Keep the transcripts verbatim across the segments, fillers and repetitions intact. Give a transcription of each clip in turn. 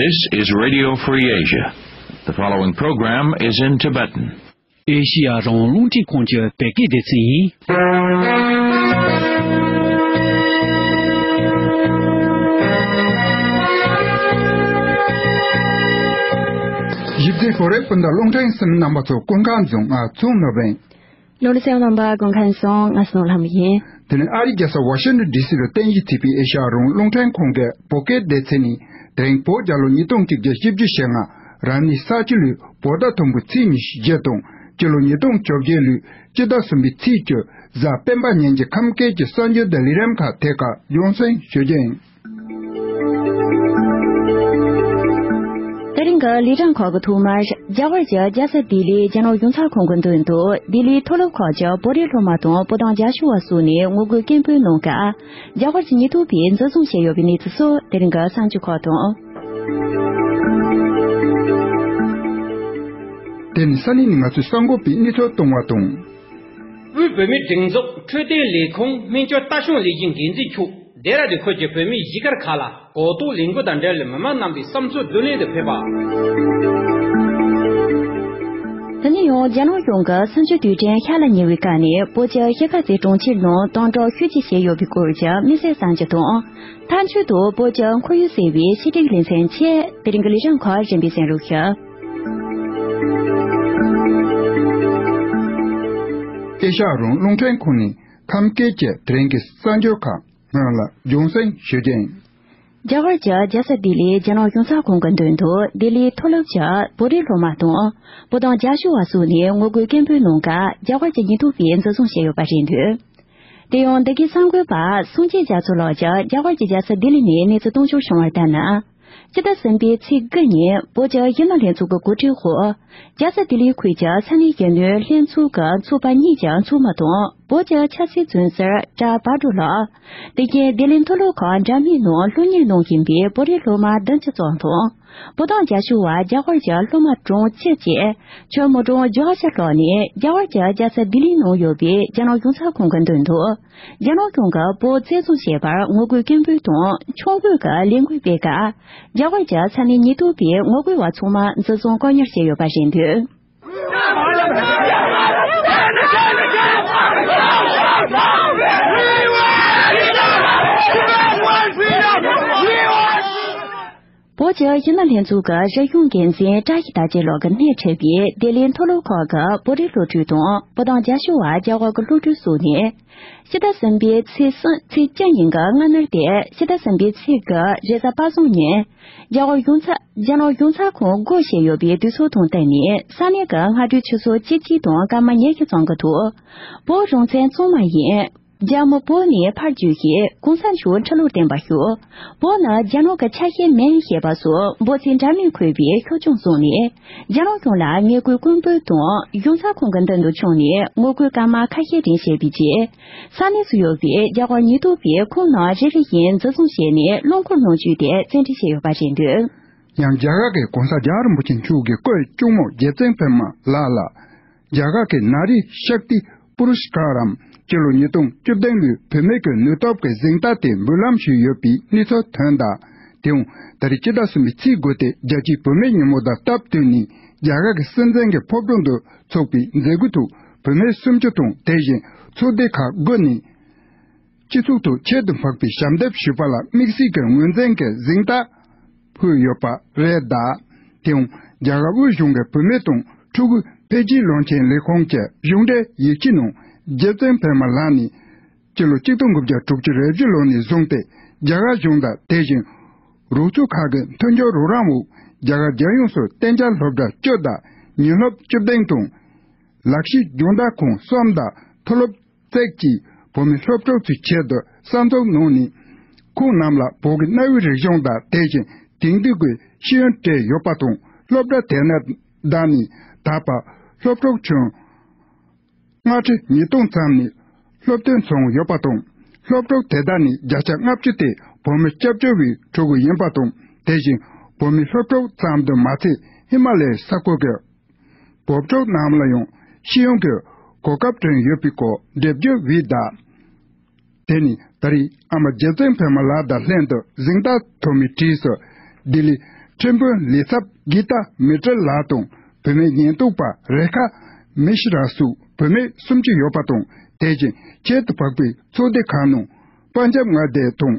This is Radio Free Asia. The following program is in Tibetan. ཨེ་ཤི་ཡ་རང་དབང་རླུང་འཕྲིན་ཁང་གི་བོད་སྐད་སྡེ་ཚན་ཡིན། ཞིབ་འཇུག་གོ་རེ་སྤུན་ཟླ་རླུང་འཕྲིན་གསུམ་རྣམ་པ་ཚོ་སྐུ་ཁམས་བཟང་། ང་ཚོ་ནོར་བན། ནོར་སེམས་རྣམ་པ་སྐུ་ཁམས་བཟང་། ང་སྣོ་ལྷམ་ཡིན། དེ་ནས་ཨ་རིའི་རྒྱལ་ས་ཝ་ཤིང་ཊོན་ཌི་སི་ལ་རྟེན་གཞི་བྱས་པའི་ཨེ་ཤ་ཡ་རང་དབང་རླུང་འཕྲིན་ཁང་གི་བོད་སྐད་སྡེ་ཚན་ནི། དེ་རིང་བོད་རྒྱལ་ལོ་ཉིས་སྟོང་གཅིག་བརྒྱ་བཞི་བཅུ་ཞེ་ལྔ། རབ་གནས་ས་བྱི་ལོའི་བོད་ཟླ་དང་པོའི་ཚེས་ཉི་ཤུ་བཞི་དང་། སྤྱི་ལོ་ཉིས་སྟོང་བཅོ་བརྒྱད་ལོའི་སྤྱི་ཟླ་གསུམ་པའི་ཚེས་བཅུ། གཟའ་སྤེན་པ་ཉིན་གྱི་ཁམས་སྐད་ཀྱི་གསར་འགྱུར་དང་ལས་རིམ་ཁག་ཐད་ཀར་རྒྱང་སྲིང་ཞུ་རྒྱུ་ཡིན། དེ་རིང་གི་ལས་རིམ་ཁག་གི་ཐོག་མར། རྒྱ་གར་གྱི་རྒྱལ་ས་ལྡི་ལིའི་རྒྱ་ནག་གཞུང་ཚབ་ཁང་གི་མདུན་དུ་ལྡི་ལིའི་མཐོ་སློབ་ཁག་གི་བོད་རིགས་སློབ་མ་དང་བོད་དོན་རྒྱབ་སྐྱོར་བ་སོགས་ནས་ངོ་རྒོལ་སྐད་འབོད་གནང་སྐབས། རྒྱ་གར་གྱི་ཉེན་རྟོག་པས་འཛིན་བཟུང་བྱས་ཡོད་པའི་གནས་ཚུལ་སོགས་དེ་རིང་གི་གསར་འགྱུར་ཁག་དང་། དེ་ནི་ས་གནས་ནས་ང་ཚོའི་གསར་འགོད་པས་གནས་ཚུལ་བཏང་བ་དང་། དབུས་བོད་མིའི་སྒྲིག་འཛུགས་འཕྲོད་བསྟེན་ལས་ཁུངས་སྨན་བཅོས་ལྟ་སྐྱོང་ལས་གཞིའི་འགན་འཛིན་མཆོག་ལྡེ་ར་ལྡུན་ཁུལ་གྱི་བོད་མིའི་གཞིས་སྒར་ཁག་ལ་གོ་རྟོགས་ལས་འགུལ་དང་འབྲེལ་བའི་མི་མང་རྣམས་ཀྱི་བསམ་ཚུལ་བསྡུ་ལེན་དུ་ཕེབས་པ། དེ་ནས་ཡང་རྒྱ་ནག་གཞུང་གི་གསར་འགྱུར་དུས་དྲན་ཤར་ལ་ཉེ་བའི་སྐབས་ནས་བོད་ཀྱི་ཤར་ཁ་རྩེ་གྲོང་ཁྱེར་ནང་སྟོན་གྲངས་ཤུགས་ཆེ་བྱས་ཡོད་པའི་སྐོར་གྱི་དམིགས་བསལ་གསར་འགྱུར་དང་། མཐའ་མཇུག་ཏུ་བོད་ཀྱི་ཁོར་ཡུག་ཟེར་བའི་ཆེད་སྒྲིག་ལེ་ཚན་བཅས་དེ་རིང་གི་ལས་རིམ་ཁག་རིམ་པས་གསན་རོགས་ཞུ། ཨེ་ཤ་ཡ་རང་དབང་རླུང་འཕྲིན་ཁང་ནས་ཁམས་སྐད་ཀྱི་དེ་རིང་གི་གསར་འགྱུར་ཁག་སྔོན་ལ་རྒྱང་སྲིང་ཞུ་རྒྱུ་ཡིན། རྒྱ་གར་གྱི་རྒྱལ་ས་ལྡི་ལིའི་རྒྱ་ནག་གཞུང་ཚབ་ཁང་གི་མདུན་དུ་ལྡི་ལིའི་མཐོ་སློབ་ཀྱི་བོད་རིགས་སློབ་མ་དང་། བོད་དོན་རྒྱབ་སྐྱོར་བ་སོགས་ནས་ངོ་རྒོལ་སྐད་འབོད་གནང་སྐབས་རྒྱ་གར་གྱི་ཉེན་རྟོག་པས་འཛིན་བཟུང་བྱས་ཡོད་པ་རེད་འདུག་དེ་ཡང་འདི་གའི་གསར་འགོད་པ་སངས་རྒྱས་རྒྱ་མཚོ་ལགས་ཀྱིས་རྒྱ་གར་གྱི་རྒྱལ་ས་ལྡི་ལི་ནས་གནས་ཚུལ་གཏོང་ཕྱོགས་བྱུང་བར་ལྟར་ན། སྤྱི་ཟླ་གསུམ་པའི་ཚེས་དགུ་ཉིན་བོད་ཀྱི་གཞོན་ནུ་ལྷན་ཚོགས་ཀྱི་གོ་སྒྲིག་འོག་རྒྱལ་ས་ལྡི་ལི་ཁུལ་གྱི་ས་གནས་གཞོན་ནུའི་ལྷན་ཚོགས་ཀྱི་ཚོགས་པ་གཉིས་ཀྱི་ཚོགས་མི་དང་བོད་ཀྱི་ཆབ་སྲིད་བཙོན་ཟུར་གྲྭ་བག་གྲོ་ལགས། དེ་བཞིན་ལྡི་ལི་མཐོ་སློབ་ཁག་འདྲ་མིན་ནང་སློབ་གཉེར་གནང་བཞིན་པའི་བོད་རིགས་སློབ་མ་བདུན་ཅུ་ཙམ་དང་། བོད་དོན་རྒྱབ་སྐྱོར་བ་རྒྱ་གར་གྱི་སློབ་མ་གྲངས་བཅུ་བཅས་ཆུ་མོ་གྲོང་རྒྱ་གར་གྱི་ལོག་ནས་རྒྱ་གར་གྱི་རྒྱལ་ས་ལྡི་ལི་ནང་ཡོད་པའི་རྒྱ་ནག་གཞུང་ཚབ་ཁང་གི་མདུན་དུ། རྒྱ་ནག་གཞུང་གིས་བོད་བཙན་བཟུང་བྱས་པར་ངོ་རྒོལ་སྐད་འབོད་དང་ཕྱོགས་འགོད་ཀྱི་ལས་འགུལ་སྤེལ་སྐབས། རྒྱ་གར་གྱི་ས་གནས་ཉེན་རྟོག་པས་ངོ་རྒོལ་བ་ཚང་མ་འཛིན་བཟུང་བཀག་ཉར་བྱས་ཡོད་པ་རེད་འདུག་བོད་ཀྱི་གཞོན་ནུ་ལྷན་ཚོགས་ཀྱི་རིག་གཞུང་འགན་འཛིན་བཀྲ་ཤིས་དར་རྒྱས་ལགས་ཀྱིས་སྣེ་ཁྲིད་པའི་ལྡི་ལིའི་མཐོ་སློབ་ཁག་གི་བོད་རིགས་སློབ་ཕྲུག་དང་བོད་དོན་རྒྱབ་སྐྱོར་བ་རྒྱ་གར་གྱི་སློབ་ཕྲུག་སོགས་ནས། ཕྱི་ཟླ་གསུམ་པའི་ཚེས་གསུམ་ཚེས་བཅུ་ཉིན་གྱི་སྔ་ནུབ་སྟེ་ཕྱི་ཟླ་གསུམ་པའི་ཚེས་དགུ་རེས་གཟའ་པ་སངས་ཉིན། རྒྱ་གར་གཞུང་ཚབ་རྒྱ་ནག་གཞུང་ཚབ་ཁང་སྒོ་ཕྱེ་ཡོད་པའི་དུས་ཚོད་དང་བསྟུན་ནས་ས་གནས་ཀྱི་སྔ་དྲོའི་ཆུ་ཚོད་བཅུ་གཅིག་དང་སྐར་མ་ཉི་ཤུ་ཙམ་གྱི་ཐོག་བོད་རང་བཙན་གཙང་མ་ཡིན། རྒྱ་མི་བོད་ནས་ཕར་རྒྱུགས་ཤིག་གོང་ས་མཆོག་ཁྲི་ལོར་བརྟན་པར་ཤོག་བོད་ནི་རྒྱ་ནག་གི་ཆ་ཤས་མིན་ཞེས་པ་སོགས་འབོད་ཚིག་འདྲ་མིན་འཁོད་པའི་ཤོག་གྱང་བཟུང་ནས། རྒྱ་ནག་གཞུང་ལ་ངན་སྐུལ་སྐད་འབོད་དང་གཞུང་ཚབ་ཁང་གི་མདུན་དུ་མཆོངས་ནས་ངོ་རྒོལ་སྐར་མ་ཁ་ཤས་རིང་བྱས་པའི་རྗེས། ས་གནས་སུ་ཡོད་པའི་རྒྱ་གར་ཉེན་རྟོག་པས་ཁོང་རྣམས་རེ་རེ་བཞིན་འཛིན་བཟུང་བྱས་ནས་རླངས་འཁོར་ནང་བཅུག་སྟེ་བཙན་ཁྲིད་བྱས་ཡོད་པ་རེད་འདུག་ཡང་རྒྱ་གར་གྱི་གོང་ས་རྒྱལ་བ་རིན་པོ་ཆེ་མཆོག་གི་སྐུའི་གཅུང་མོ་རྗེ་བཙུན་སྒྲོལ་མ་ལགས་ལ། རྒྱ་གར་གྱི་ན་རི་ཤཀ་ཏི་པུ་རུ་ཤ་ཀ་རམ་སྤྱི་ལོ་ཉིས་སྟོང་བཅུ་བདུན་ལོའི་བུད་མེད་ཀྱི་ནུས་སྟོབས་ཀྱི་གཟེངས་རྟགས་དེ་འབུལ་ལམ་ཞུས་ཡོད་པའི་གནས་ཚུལ་ཐོན་གདའ། དེའང་ད་རེས་ཕྱི་ཟླ་གསུམ་པའི་ཚེས་དགུ་སྟེ་རྒྱལ་སྤྱིའི་བུད་མེད་ཉིན་མོ་དང་སྟབས་བསྟུན་ནས་རྒྱ་གར་གྱི་སྲིད་འཛིན་གྱི་ཕོ་བྲང་དུ་ཚོགས་པའི་མཛད་སྒོའི་ཐོག་བུད་མེད་སུམ་ཅུ་དང་དེ་བཞིན་ཚོགས་སྡེ་ཁག་དགུ་ནས། སྤྱི་ཚོགས་ཐོག་ཁྱད་དུ་འཕགས་པའི་ཞབས་འདེགས་ཞུས་པ་ལ་དམིགས་བསལ་གྱི་ངོས་འཛིན་གྱི་གཟེངས་རྟགས་ཕུལ་ཡོད་པ་རེད་གདའ། དེའང་རྒྱ་གར་དབུས་གཞུང་གི་བུད་མེད་དང་ཕྲུ་གུའི་འཕེལ་རྒྱས་བློན་ཆེན་ལས་ཁུངས་ཀྱི་གཞུང་འབྲེལ་ཡིག་ཆ་ནང་རྗེ་བཙུན་སྒྲོལ་མ་ལགས་ནས་སྤྱི་ལོ་གཅིག་སྟོང་དགུ་བརྒྱ་དྲུག་ཅུ་རེ་བཞི་ལོ་ནས་བཟུང་སྟེ་རྒྱ་གར་གཞུང་དང་དེ་བཞིན་རོགས་ཚོགས་ཁག་གི་མཐུན་འགྱུར་རོགས་རམ་འོག་རྒྱ་གར་རྒྱལ་ཡོངས་སུ་གཏན་འཇགས་སློབ་གྲྭ་བཅུ་དང་ཉིན་སློབ་བཅུ་བདུན་དང་ལག་ཤེས་སྦྱོང་བརྡར་ཁང་གསུམ་དང་མཐོ་སློབ་བརྩེགས་ཀྱིས་བོད་མི་སློབ་ཕྲུག་ཚོའི་ཆེད་དུ་གསར་འཛུགས་གནང་ནས། ཁོང་རྣམས་ལ་བོད་ཀྱི་གནའ་བོའི་རིག་གཞུང་དང་དེ་བཞིན་དེང་དུས་ཀྱི་ཤེས་ཡོན་སྤྲད་ཡོད་པ་དང་། སློབ་གྲྭ་དེ་ནས་བདག་ནས་ད་བར་སློབ་ཕྲུག་ཁྱོན་ལྔ་ཁྲི་ཉིས་སྟོང་ཙམ་ནས་སློབ་ཐོན་སོང་ཡོད་པ་དང་། སློབ་ཕྲུག་དེ་དག་ནས་བརྒྱ་ཆ་ལྔ་བཅུ་དེ་བོད་མི་སྐྱབས་བཅོལ་བའི་ཕྲུ་གུ་ཡིན་པ་དང་། དེ་བཞིན་བོད་མི་སློབ་ཕྲུག་ཙམ་དུ་མ་ཚད་ཧི་མ་ལ་ཡའི་ས་ཁུལ་གྱི་བོད་ཕྲུག་རྣམས་ལ་ཡང་ཤེས་ཡོན་གྱི་གོ་སྐབས་བསྐྲུན་ཡོད་པའི་སྐོར་འགྲེལ་བརྗོད་འོས་གདའ། དེ་ནི་ད་རེས་ཨ་མ་རྗེ་བཙུན་སྒྲོལ་མ་ལགས་དང་ལྷན་དུ་གཟེངས་རྟགས་ཐོབ་མིའི་གྲས་སུ་ལྡི་ལི་ ཁྲིམས་དཔོན་ལས་ཚབ་གྷི་ཏཱ་མི་ཏྲལ་ལགས་དང་། བུད་མེད་ཉེན་རྟོག་པ་རེ་ཁ་མི་ཤི་ར་སོགས་བུད་མེད་སུམ་ཅུ་ཡོད་པ་དང་། དེ་བཞིན་ཁྱད་དུ་འཕགས་པའི་ཚོགས་སྡེ་ཁག་ནང་པན་ཇབ་མངའ་སྡེ་དང་།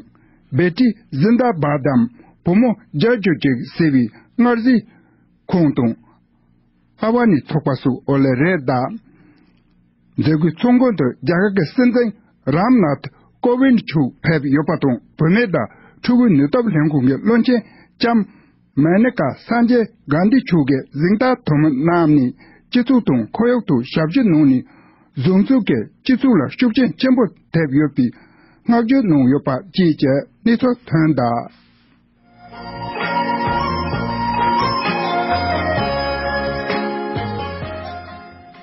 བེ་ཏི་ཛིན་དཱ་བཱད་དམ་བུ་མོ་རྒྱལ་གྱུར་ཅིག་ཟེར་བའི་མངའ་གཟིགས་ཁོངས་དང་། ཨ་བ་ནི་ཚོགས་པ་སོགས་འོག་ལ་རེད་གདའ། མཛད་སྒོའི་ཚོགས་མགོན་དུ་རྒྱ་གར་གྱི་སྲིད་འཛིན་རམ་ནཱཐ་ཀོ་བིན་མཆོག་ཕེབས་ཡོད་པ་དང་། བུད་མེད་དང་ཕྲུ་གུའི་ནུས་སྟོབས་ལྷན་ཁང་གི་བློན་ཆེན་ལྕམ་མེ་ནི་ཀ་སན་ཇེ་གྷན་དྷི་མཆོག་གིས་གཟེངས་རྟགས་ཐོན་མི་གནང་ནས་སྤྱི་ཚོགས་དང་ཁོར་ཡུག་ཐོག་ཞབས་ཞུ་གནང་ནས་གཟུགས་འཛུགས་ཀྱིས་སྤྱི་ཚོགས་ལ་ཤུགས་རྐྱེན་ཆེན་པོ་ཐེབས་ཡོད་པའི་བསྔགས་བརྗོད་གནང་ཡོད་པ་བཅས་ཀྱི་གནས་ཚུལ་ཐོན་གདའ།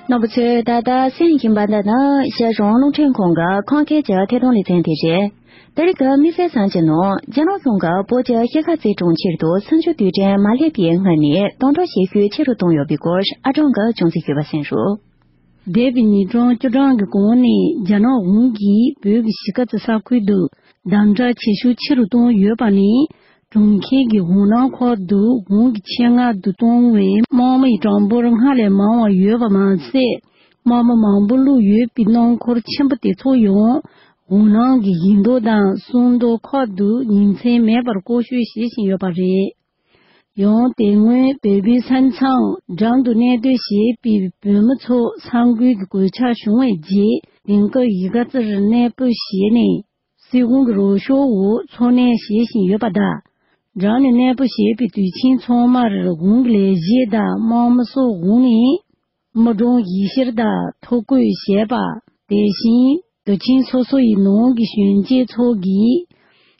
རྣམ་པ་ཚོས་ད་ལྟ་གསན་བཞིན་པ་འདི་ནི་རྒྱལ་གཞུང་རླུང་འཕྲིན་ཁང་གི་ཁམས་སྐད་ཀྱི་ཐད་གཏོང་ལེ་ཚན་དེ་རེད། ད་རེས་ཀྱི་དམིགས་བསལ་གསར་འགྱུར་ནང་རྒྱ་ནག་གཞུང་གིས་བོད་ཀྱི་ཤར་ཁ་རྩེ་གྲོང་ཁྱེར་དུ་གསར་འགྱུར་དུས་དྲན་མ་སླེབས་པའི་སྔོན་ནས་གདོན་འདྲེ་ཞེ་ཤུལ་ཆེ་རུ་བཏང་ཡོད་པའི་སྐོར་ཨ་ཀྲང་གིས་ཅུང་ཟད་ཞུས་པ་གསན་རོགས། འདས་པའི་ཉིས་སྟོང་བཅུ་གྲངས་ཀྱི་གོང་ནས་རྒྱ་ནག་གཞུང་གིས་བོད་ཀྱི་གཞིས་ཀ་རྩེ་ས་ཁུལ་དུ་གདམ་དྲག་བྱེད་ཤུགས་ཆེ་རུ་བཏང་ཡོད་པ་ནས། གྲོང་ཁྱེར་གྱི་འོག་སྣང་ཁག་ཏུ་གཞུང་གི་ཆེད་མངགས་དུ་གཏོང་བའི་དམག་མིའི་གྲངས་འབོར་སྔར་ལས་མང་བ་ཡོད་པ་མ་ཟད། དམག་མི་མང་པོ་བླུགས་ཡོད་པའི་སྣུམ་འཁོར་ཆེན་པོ་དེ་ཚོ་ཡང་འོག་སྣང་གི་བཞི་མདོ་དང་སུམ་མདོ་ཁག་ཏུ་ཉིན་མཚན་མེད་པར་སྐོར་སྐྱོད་བྱེད་བཞིན་ཡོད་པ་རེད། ཡང་དེ་སྔོན་བོད་པའི་ས་མཚམས་འགྲམ་དུ་གནས་སྡོད་བྱེད་པའི་བོད་མི་ཚོ་ས་འགུལ་གྱི་གོད་ཆག་བྱུང་བའི་རྗེས་དེང་སྐབས་གཞིས་ཀ་རྩེར་གནས་སྤོ་བྱས་ནས་སྲིད་གཞུང་གི་རོགས་སྐྱོར་འོག་འཚོ་གནས་བྱེད་བཞིན་ཡོད་པ་དང་། འགྲམ་ནས་གནས་སྤོ་བྱས་པའི་དུས་ཆེན་ཚང་མར་གཞུང་གི་ལས་བྱེད་དང་དམག་མི་སོགས་དབུས་ནས་མི་གྲངས་ཡིད་བསྐྱར་དང་ཐོ་འགོད་བྱས་པ། དེ་བཞིན་དུས་ཆེན་སོ་སོ་ཡི་ནང་གི་གཞོན་སྐྱེས་ཚོ་གིས་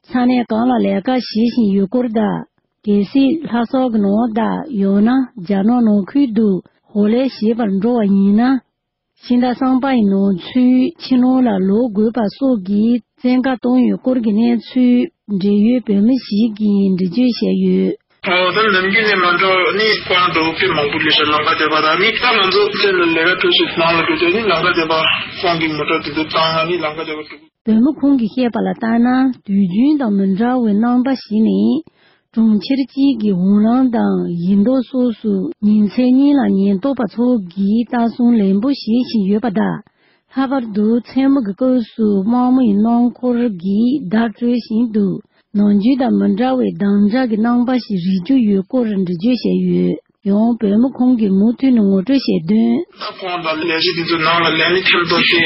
ས་གནས་གང་ལ་ལས་ཀ་བྱེད་བཞིན་ཡོད་སྐོར་དང་། གལ་སྲིད་ལྷ་ས་གི་ནང་དང་ཡང་ན་རྒྱ་ནག་ནང་ཁུལ་དུ་ཧོ་ལས་བྱེད་པར་འགྲོ་བ་ཡིན་ན། ཕྱི་ཟླ་གསུམ་པ་ཡི་ནང་ཚུད་ཕྱི་ནང་ལ་ལོག་དགོས་པ་སོགས་ཀྱི་བཙན་བཀའ་བཏང་ཡོད་སྐོར་གྱི་གནས་ཚུལ་འབྲེལ་ཡོད་བོད་མི་ཞིག་གིས་འགྲེལ་བརྗོད་བྱས་ཡོད། ཨོ་ད་ནམ་རྒྱུན་ནས་མ་འདྲ་བ་ནི་ཁོ་རང་འགྲོ་དཔེ་མང་པོ་ལས་ཤ་ལམ་ཁ་བསྡད་པ་དང་ནི་ད་ང་ཚོ་ཚེ་ལ་ལས་ཀ་འཕྲོད་ཚུལ་ནང་ལ་འགྲོ་དུས་ནི་ལམ་ཁ་བསྡད་པ་ཁོང་གི་མོ་ཊ་དེ་ཚོ་བཏང་ཡང་ནི་ལམ་ཁ་བསྡད་པ་འགྲོ། བོད་མི་ཁོང་གིས་བཤད་པ་ལ་ལྟར་ན་དུས་རྒྱུན་དང་མི་འདྲ་བའི་རྣམ་པ་ཞིག་ནི། གྲོང་ཁྱེར་གཅིག་གི་འོག་ལམ་དང་བཞི་མདོ་སོགས་སུ་ཉིན་མཚན་གཉིས་ལ་ཉེན་རྟོག་པ་ཚོ་གིས་ལྟ་སྲུང་ལེན་པོ་བྱེད་བཞིན་ཡོད་པ་དང་། ལྷག་པར་དུ་མཚན་མོ་གི་སྐབས་སུ་དམག་མི་ཡི་སྣུམ་འཁོར་གྱིས་བརྡ་སྤྲོད་བཞིན་འདུག་ནམ་རྒྱུན་དང་མི་འདྲ་བའི་གདམ་འཇགས་ཀྱི་རྣམ་པ་ཞིག་རིག་རྒྱུ་ཡོད་སྐོར་འགྲེལ་བརྗོད་བྱས་ཡོད། ཡང་བོད་མི་ཁོང་གིས་མུ་མཐུད་ནས་ངོ་སྤྲོད་བྱས་དོན། ད་ཁོང་དང་ལས་བྱེད་འདི་ཚོ་ནང་ལ་ལས་ནི་ཐེམ་ཐོག་སྟེ་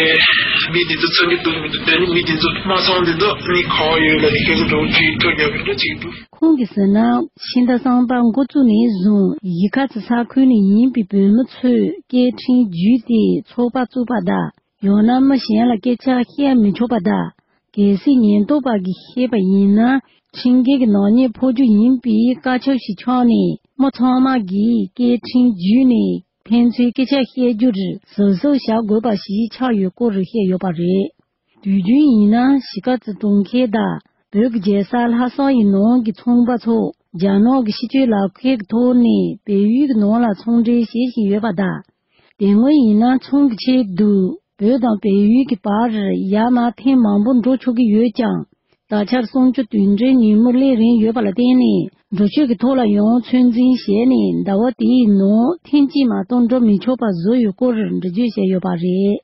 མི་འདི་ཚོ་ཚ་གི་འདུག་མི་འདུག་དེ་ནི་མི་འདི་ཚོ་མ་ཚང་འདི་ཚོ་ནི་ག་བ་ཡོད་ལ་ནི་སྐད་ཆ་འདྲ་བོ་ཅིག་ཐོས་རྒྱག་གི་འདྲ་ཅིག་འདུག་ཁོང་གིས་ཟེར་ན་ཕྱི་ཟླ་གསུམ་པ་འགོ་བཙུགས་ནས་བཟུང་གཞིས་ཀ་རྩེ་ས་ཁུལ་ནས་ཡིན་པའི་བོད་མི་ཚོས་སྐད་འཕྲིན་བརྒྱུད་དེ་ཚོགས་པ་བཙུགས་པ་དང་། ཡང་ན་མི་གཞན་ལ་སྐད་ཆ་བཤད་མི་ཆོག་པ་དང་། གལ་སྲིད་ཉེན་རྟོག་པ་གིས་ཤེས་པ་ཡིན་ན། ཁྲིམས་འགལ་གྱི་ནག་ཉེས་ཕོག་རྒྱུ་ཡིན་པའི་བཀའ་ཁྱབ་ཞིག་ཆགས་ནས། མི་ཚང་མ་གིས་སྐད་འཕྲིན་བརྒྱུད་ནས་ཕན་ཚུན་སྐད་ཆ་བཤད་རྒྱུར་གཟབ་གཟབ་བྱ་དགོས་པ་ཞིག་ཆགས་ཡོད་སྐོར་བཤད་ཡོད་པ་རེད། དུས་རྒྱུན་ཡིན་ན་གཞིས་ཀ་རྩེ་གྲོང་ཁྱེར་དང་བོད་ཀྱི་རྒྱལ་ས་ལྷ་ས་ཡི་ནང་གི་ཚོང་པ་ཚོ་རྒྱ་ནག་གི་སྤྱི་སྤྱོད་ལག་ཁྱེར་གྱི་ཐོག་ནས་བལ་ཡུལ་གྱི་ནང་ལ་ཚོང་འབྲེལ་བྱེད་བཞིན་ཡོད་པ་དང་། དེ་སྔོན་ཡིན་ན་ཚོང་གི་ཆེད་དུ་བོད་དང་བལ་ཡུལ་གྱི་བར་ཡར་མར་ཐེངས་མང་པོ་འགྲོ་ཆོག་གི་ཡོད་ཀྱང་། ད་ཆར་གསུམ་བཅུ་དུས་དྲན་ཉིན་མོ་སླེབས་རན་ཡོད་པ་ལ་བརྟེན་ནས་འགྲུལ་སྐྱོད་ཀྱི་ཐོག་ལ་ཡང་ཚོད་འཛིན་བྱས་ནས་ཟླ་བ་དེའི་ནང་ཐེངས་གཅིག་མ་གཏོགས་འགྲོ་མི་ཆོག་པ་བཟོས་ཡོད་སྐོར་འགྲེལ་བརྗོད་བྱས་ཡོད་པ་རེད།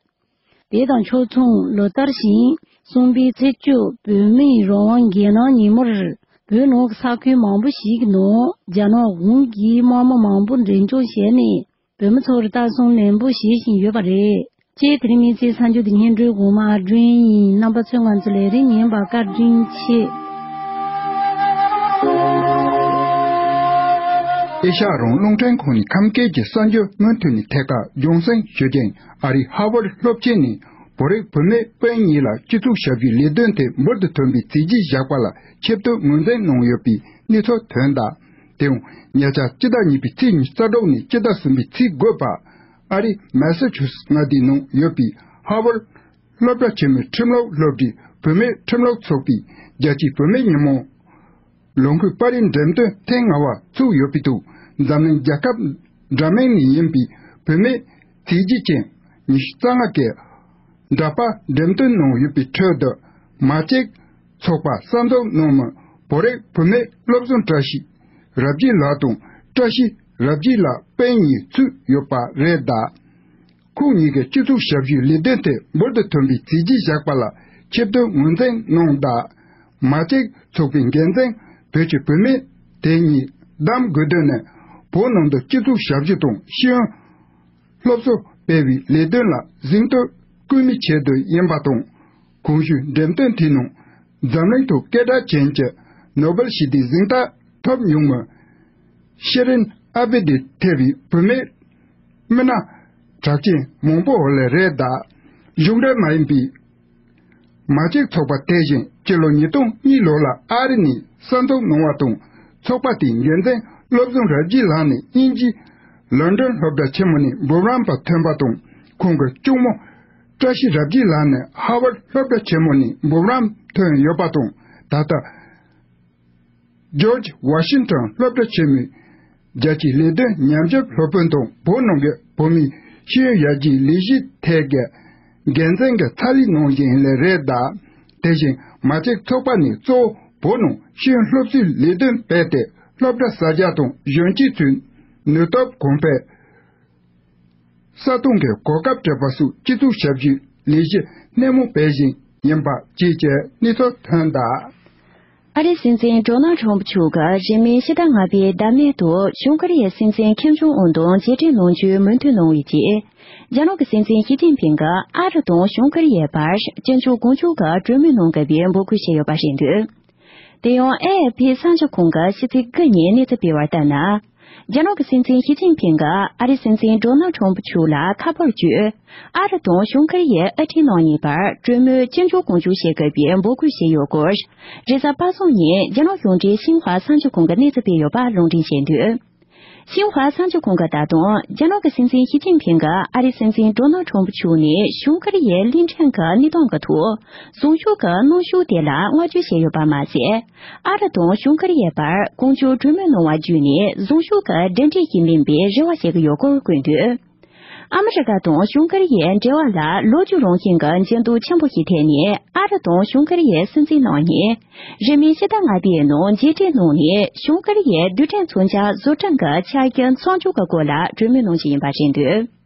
དེ་དང་ཕྱོགས་མཚུངས་ལོ་ལྟར་བཞིན་གསུམ་པའི་ཚེས་བཅུ་བོད་མིའི་རང་དབང་རྒྱལ་ནང་ཉིན་མོར་བོད་ནང་གི་ས་ཁུལ་མང་པོ་ཞིག་གི་ནང་རྒྱ་ནག་གཞུང་གིས་དམག་མི་མང་པོ་འཛིན་སྐྱོང་བྱས་ནས་བོད་མི་ཚོར་ལྟ་སྲུང་ལེན་པོ་བྱེད་བཞིན་ཡོད་པ་རེད། ཅེས་དེ་རིང་མི་ཚེའི་གསར་འགྱུར་འདི་སྙན་སྒྲོན་གོང་མ་ཨ་སྒྲོན་ཡིན། རྣམ་པ་ཚོས་ང་ཚོའི་ལས་རིམ་ཉན་པར་བཀའ་དྲིན་ཆེ། ཨེ་ཤ་ཡ་རང་དབང་རླུང་འཕྲིན་ཁང་ནས་ཁམས་སྐད་ཀྱི་གསར་འགྱུར་སྔོན་ཐོན་ནས་ཐད་ཀར་རྒྱང་སྲིང་ཞུ་རྒྱུ་ཡིན། ཨ་རིའི་ཧ་ཝར་སློབ་ཆེན་ནས་བོད་རིགས་བུད་མེད་སྤུན་གཉིས་ལ་སྤྱི་ཚོགས་ཞབས་ཞུའི་ལས་དོན་དེ་འབུར་དུ་ཐོན་པའི་རྩིས་རྗེས་བཞག་པ་ལ་ཆེ་བསྟོད་ངོས་འཛིན་གནང་ཡོད་པའི་གནས་ཚུལ་ཐོན་གདའ། དེའང་ཉེ་ཆར་སྤྱི་ཟླ་གཉིས་པའི་ཚེས་ཉི་ཤུ་རྩ་དྲུག་ནས་སྤྱི་ཟླ་གསུམ་པའི་ཚེས་དགུ་བར་ཨ་རིའི་མེ་སཱ་ཆུ་སེ་མངའ་སྡེའི་ནང་ཡོད་པའི་ཧ་ཝར་སློབ་གྲྭ་ཆེན་མོའི་ཁྲིམས་ལུགས་སློབ་གྲྭའི་བུད་མེད་ཁྲིམས་ལུགས་ཚོགས་པའི་རྒྱལ་སྤྱིའི་བུད་མེད་ཉིན་མོ་ལོ་འཁོར་པར་རིས་འགྲེམས་སྟོན་ཐེངས་ལྔ་པ་ཚུགས་ཡོད་པའི་ཐོག་འཛམ་གླིང་རྒྱལ་ཁབ་འདྲ་མིན་ནས་ཡིན་པའི་བུད་མེད་རྩིས་རྗེ་ཅན་ཉི་ཤུ་རྩ་ལྔ་གིས་འདྲ་པར་འགྲེམས་སྟོན་གནང་ཡོད་པའི་ཁྲོད་དུ་མ་ཅིག་ཚོགས་པ་གསར་འཛུགས་གནང་མི་བོད་རིགས་བུད་མེད་སློབ་སྦྱོང་བཀྲ་ཤིས་ རབ་རྒྱས་ལགས་དང་བཀྲ་ཤིས་རབ་རྒྱས་ལགས་སྤུན་གཉིས་ཚུད་ཡོད་པ་རེད་གདའ། ཁོང་གཉིས་ཀྱིས་སྤྱི་ཚོགས་ཞབས་ཞུའི་ལས་དོན་ཐད་འབུར་དུ་ཐོན་པའི་མཛད་རྗེས་བཞག་པ་ལ་ཆེ་བསྟོད་ངོས་འཛིན་གནང་གདའ། མ་ཅིག་ཚོགས་པའི་འགན་འཛིན་བོད་ཀྱི་བུད་མེད་དེ་གཉིས་གདམ་དགོས་དོན་ནི་བོད་ནང་དུ་སྤྱི་ཚོགས་ཞབས་ཞུ་དང་ཤེས་ཡོན་སློབ་གསོ་སྤེལ་བའི་ལས་དོན་ལ་གཟེངས་བསྟོད་བསྐུལ་མའི་ཆེད་དུ་ཡིན་པ་དང་། གོང་ཞུས་འགྲེམས་སྟོན་དེའི་ནང་འཛམ་གླིང་ཐོག་སྐད་གྲགས་ཅན་གྱི་ནོ་སྦེལ་ཞི་བདེའི་གཟེངས་རྟགས་ཐོབ་མྱོང་མི་ཤེ་རིན་ཨ་བེ་དེ་ཐེ་བའི་བུད་མེད་མི་སྣ་གྲགས་ཅན་མང་པོ་ལས་རེད་གདའ། གཞུང་འབྲེལ་མ་ཡིན་པའི་མ་ཅིག་ཚོགས་པ་དེ་བཞིན་སྤྱི་ལོ་ཉིས་སྟོང་གཉིས་ལོ་ལ་ཨ་རི་ནས་གསར་འཛུགས་གནང་བ་དང་། ཚོགས་པ་དེའི་འགན་འཛིན་བློ་བཟང་རབ་རྒྱས་ལགས་ནས་དབྱིན་ཇིའི་ལོན་ཌོན་སློབ་གྲྭ་ཆེན་མོ་ནས་འབུམ་རམས་པ་ཐོན་པ་དང་། ཁོང་གི་གཅུང་མོ་བཀྲ་ཤིས་རབ་རྒྱས་ལགས་ནས་ཧར་ཝརཌ་སློབ་གྲྭ་ཆེན་མོ་ནས་འབུམ་རམས་ཐོན་ཡོད་པ་དང་། ད་ལྟ་ཇོརྗ་ཝ་ཤིང་ཊོན་སློབ་གྲྭ་ཆེན་མོའི་རྒྱལ་སྤྱིའི་ལས་དོན་ཉམས་ཞིབ་སློབ་དཔོན་དང་། བོད་ནང་གི་བོད་མིའི་ཤེས་ཡོན་ཡར་རྒྱས་ལས་གཞི་ཐད་ཀྱི་འགན་འཛིན་གྱི་ཚ་ལས་གནང་བཞིན་ལས་རེད་གདའ། དེ་བཞིན་མ་ཅིག་ཚོགས་པ་ནས་གཙོ་བོ་བོད་ནང་ཤེས་ཡོན་སློབ་གསོའི་ལས་དོན་སྤེལ་ཏེ། སློབ་གྲྭ་གསར་རྒྱག་དང་གཞོན་སྐྱེས་ཚོའི་ནུས་སྟོབས་གོང་འཕེལ། ས་སྟོང་གི་གོ་སྐབས་སྤྲད་པ་སོགས་སྤྱི་ཚོགས་ཞབས་ཞུའི་ལས་གཞི་སྣེ་མོ་སྤེལ་བཞིན་ཡིན་པ་བཅས་ཀྱི་གནས་ཚུལ་ཐོན་གདའ། ཨ་རིའི་སྲིད་འཛིན་ཌོ་ནལ་ཁྲོམ་ཕུ་མཆོག་གིས་གཞན་མི་ཕྱི་ཟླ་ལྔ་པའི་ཟླ་སྨད་དུ་བྱང་ཀོ་རི་ཡའི་སྲིད་འཛིན་ཁིམ་ཇོང་ཨུན་དང་མཇལ་འཕྲད་གནང་རྒྱུའི་མོས་མཐུན་གནང་བའི་རྗེས། རྒྱ་ནག་གི་སྲིད་འཛིན་ཞི་ཅིན་ཕིང་གིས་ཨ་རི་དང་བྱང་ཀོ་རི་ཡའི་བར་བཙན་བྱོལ་གང་བྱུང་གི་གྲོས་མོལ་གནང་དགོས་པའི་འབོད་སྐུལ་བྱས་ཡོད་པ་རེད་འདུག་དེ་ཡང་ཨེ་ཨེ་ཕི་གསར་འགྱུར་ཁང་གིས་ཕྱི་ཚེས་དགུ་ཉིན་གནས་ཚུལ་སྤེལ་བར་ལྟར་ན། རྒྱ་ནག་གི་སྲིད་འཛིན་ཞི་ཅིན་ཕིང་གིས་ཨ་རིའི་སྲིད་འཛིན་ཌོ་ནལ་ཁྲོམ་ཕུ་མཆོག་ལ་ཁ་པར་བརྒྱུད། ཨ་རི་དང་བྱང་ཀོ་རི་ཡའི་ཨར་སྐྲུན་གནང་ཉེས་པར་གྲོས་མོལ་བཙན་བྱོལ་གང་བྱུང་བྱེད་དགོས་པའི་འབོད་སྐུལ་བྱས་ཡོད་སྐོར། རེས་གཟའ་པ་སངས་ཉིན་རྒྱ་ནག་གཞུང་འབྲེལ་ཤིན་ཧྭ་གསར་འགྱུར་ཁང་གིས་གནས་ཚུལ་སྤེལ་ཡོད་པ་ལུང་འདྲེན་བྱས་འདུག་ཤིན་ཧྭ་གསར་འགྱུར་ཁང་གིས་ད་དུང་རྒྱ་ནག་གི་སྲིད་འཛིན་ཞི་ཅིན་ཕིང་གིས་ཨ་རིའི་སྲིད་འཛིན་ཌོ་ནལ་ཁྲོམ་ཕུ་མཆོག་ནས་བྱང་ཀོ་རི་ཡའི་གླིང་ཕྲན་གྱི་གནས་སྟངས་ཀྱི་ཐོག་བཟང་ཕྱོགས་ཀྱི་གནོན་ཤུགས་དེ་ལ་བསྔགས་བརྗོད་བྱས་ཡོད་པ་མ་ཟད། ཨ་རི་དང་བྱང་ཀོ་རི་ཡའི་བར་གང་བྱུང་གྲོས་མོལ་གནང་བ་བརྒྱུད་ནས་བཟང་ཕྱོགས་ཀྱི་འབྲེལ་འདྲིས་ཤིག་སྨིན་པའི་རེ་བ་བྱེད་ཀྱི་ཡོད་སྐོར་བཀོད་འདུག་ཨ་མི་རི་ཀ་དང་བྱང་ཀོ་རི་ཡའི་འབྲེལ་བ་ལ་ལོ་རྒྱུས་རང་བཞིན་གྱི་འགྱུར་ལྡོག་ཆེན་པོ་ཞིག་ཐེབས་ནས། ཨ་རི་དང་བྱང་ཀོ་རི་ཡའི་སྲིད་འཛིན་རྣམ་གཉིས་རིང་མིན་ཕྱི་ཟླ་ལྔ་པའི་ནང་མཇལ་འཕྲད་གནང་ནས། བྱང་ཀོ་རི་ཡའི་རྡུལ་ཕྲན་མཚོན་ཆ་བཟོ་སྐྲུན་གྱི་ཆ་རྐྱེན་མཚམས་འཇོག་གི་སྐོར་ལ་གྲོས་མོལ་གནང་རྒྱུ་ཡིན་པ་རེད་འདུག་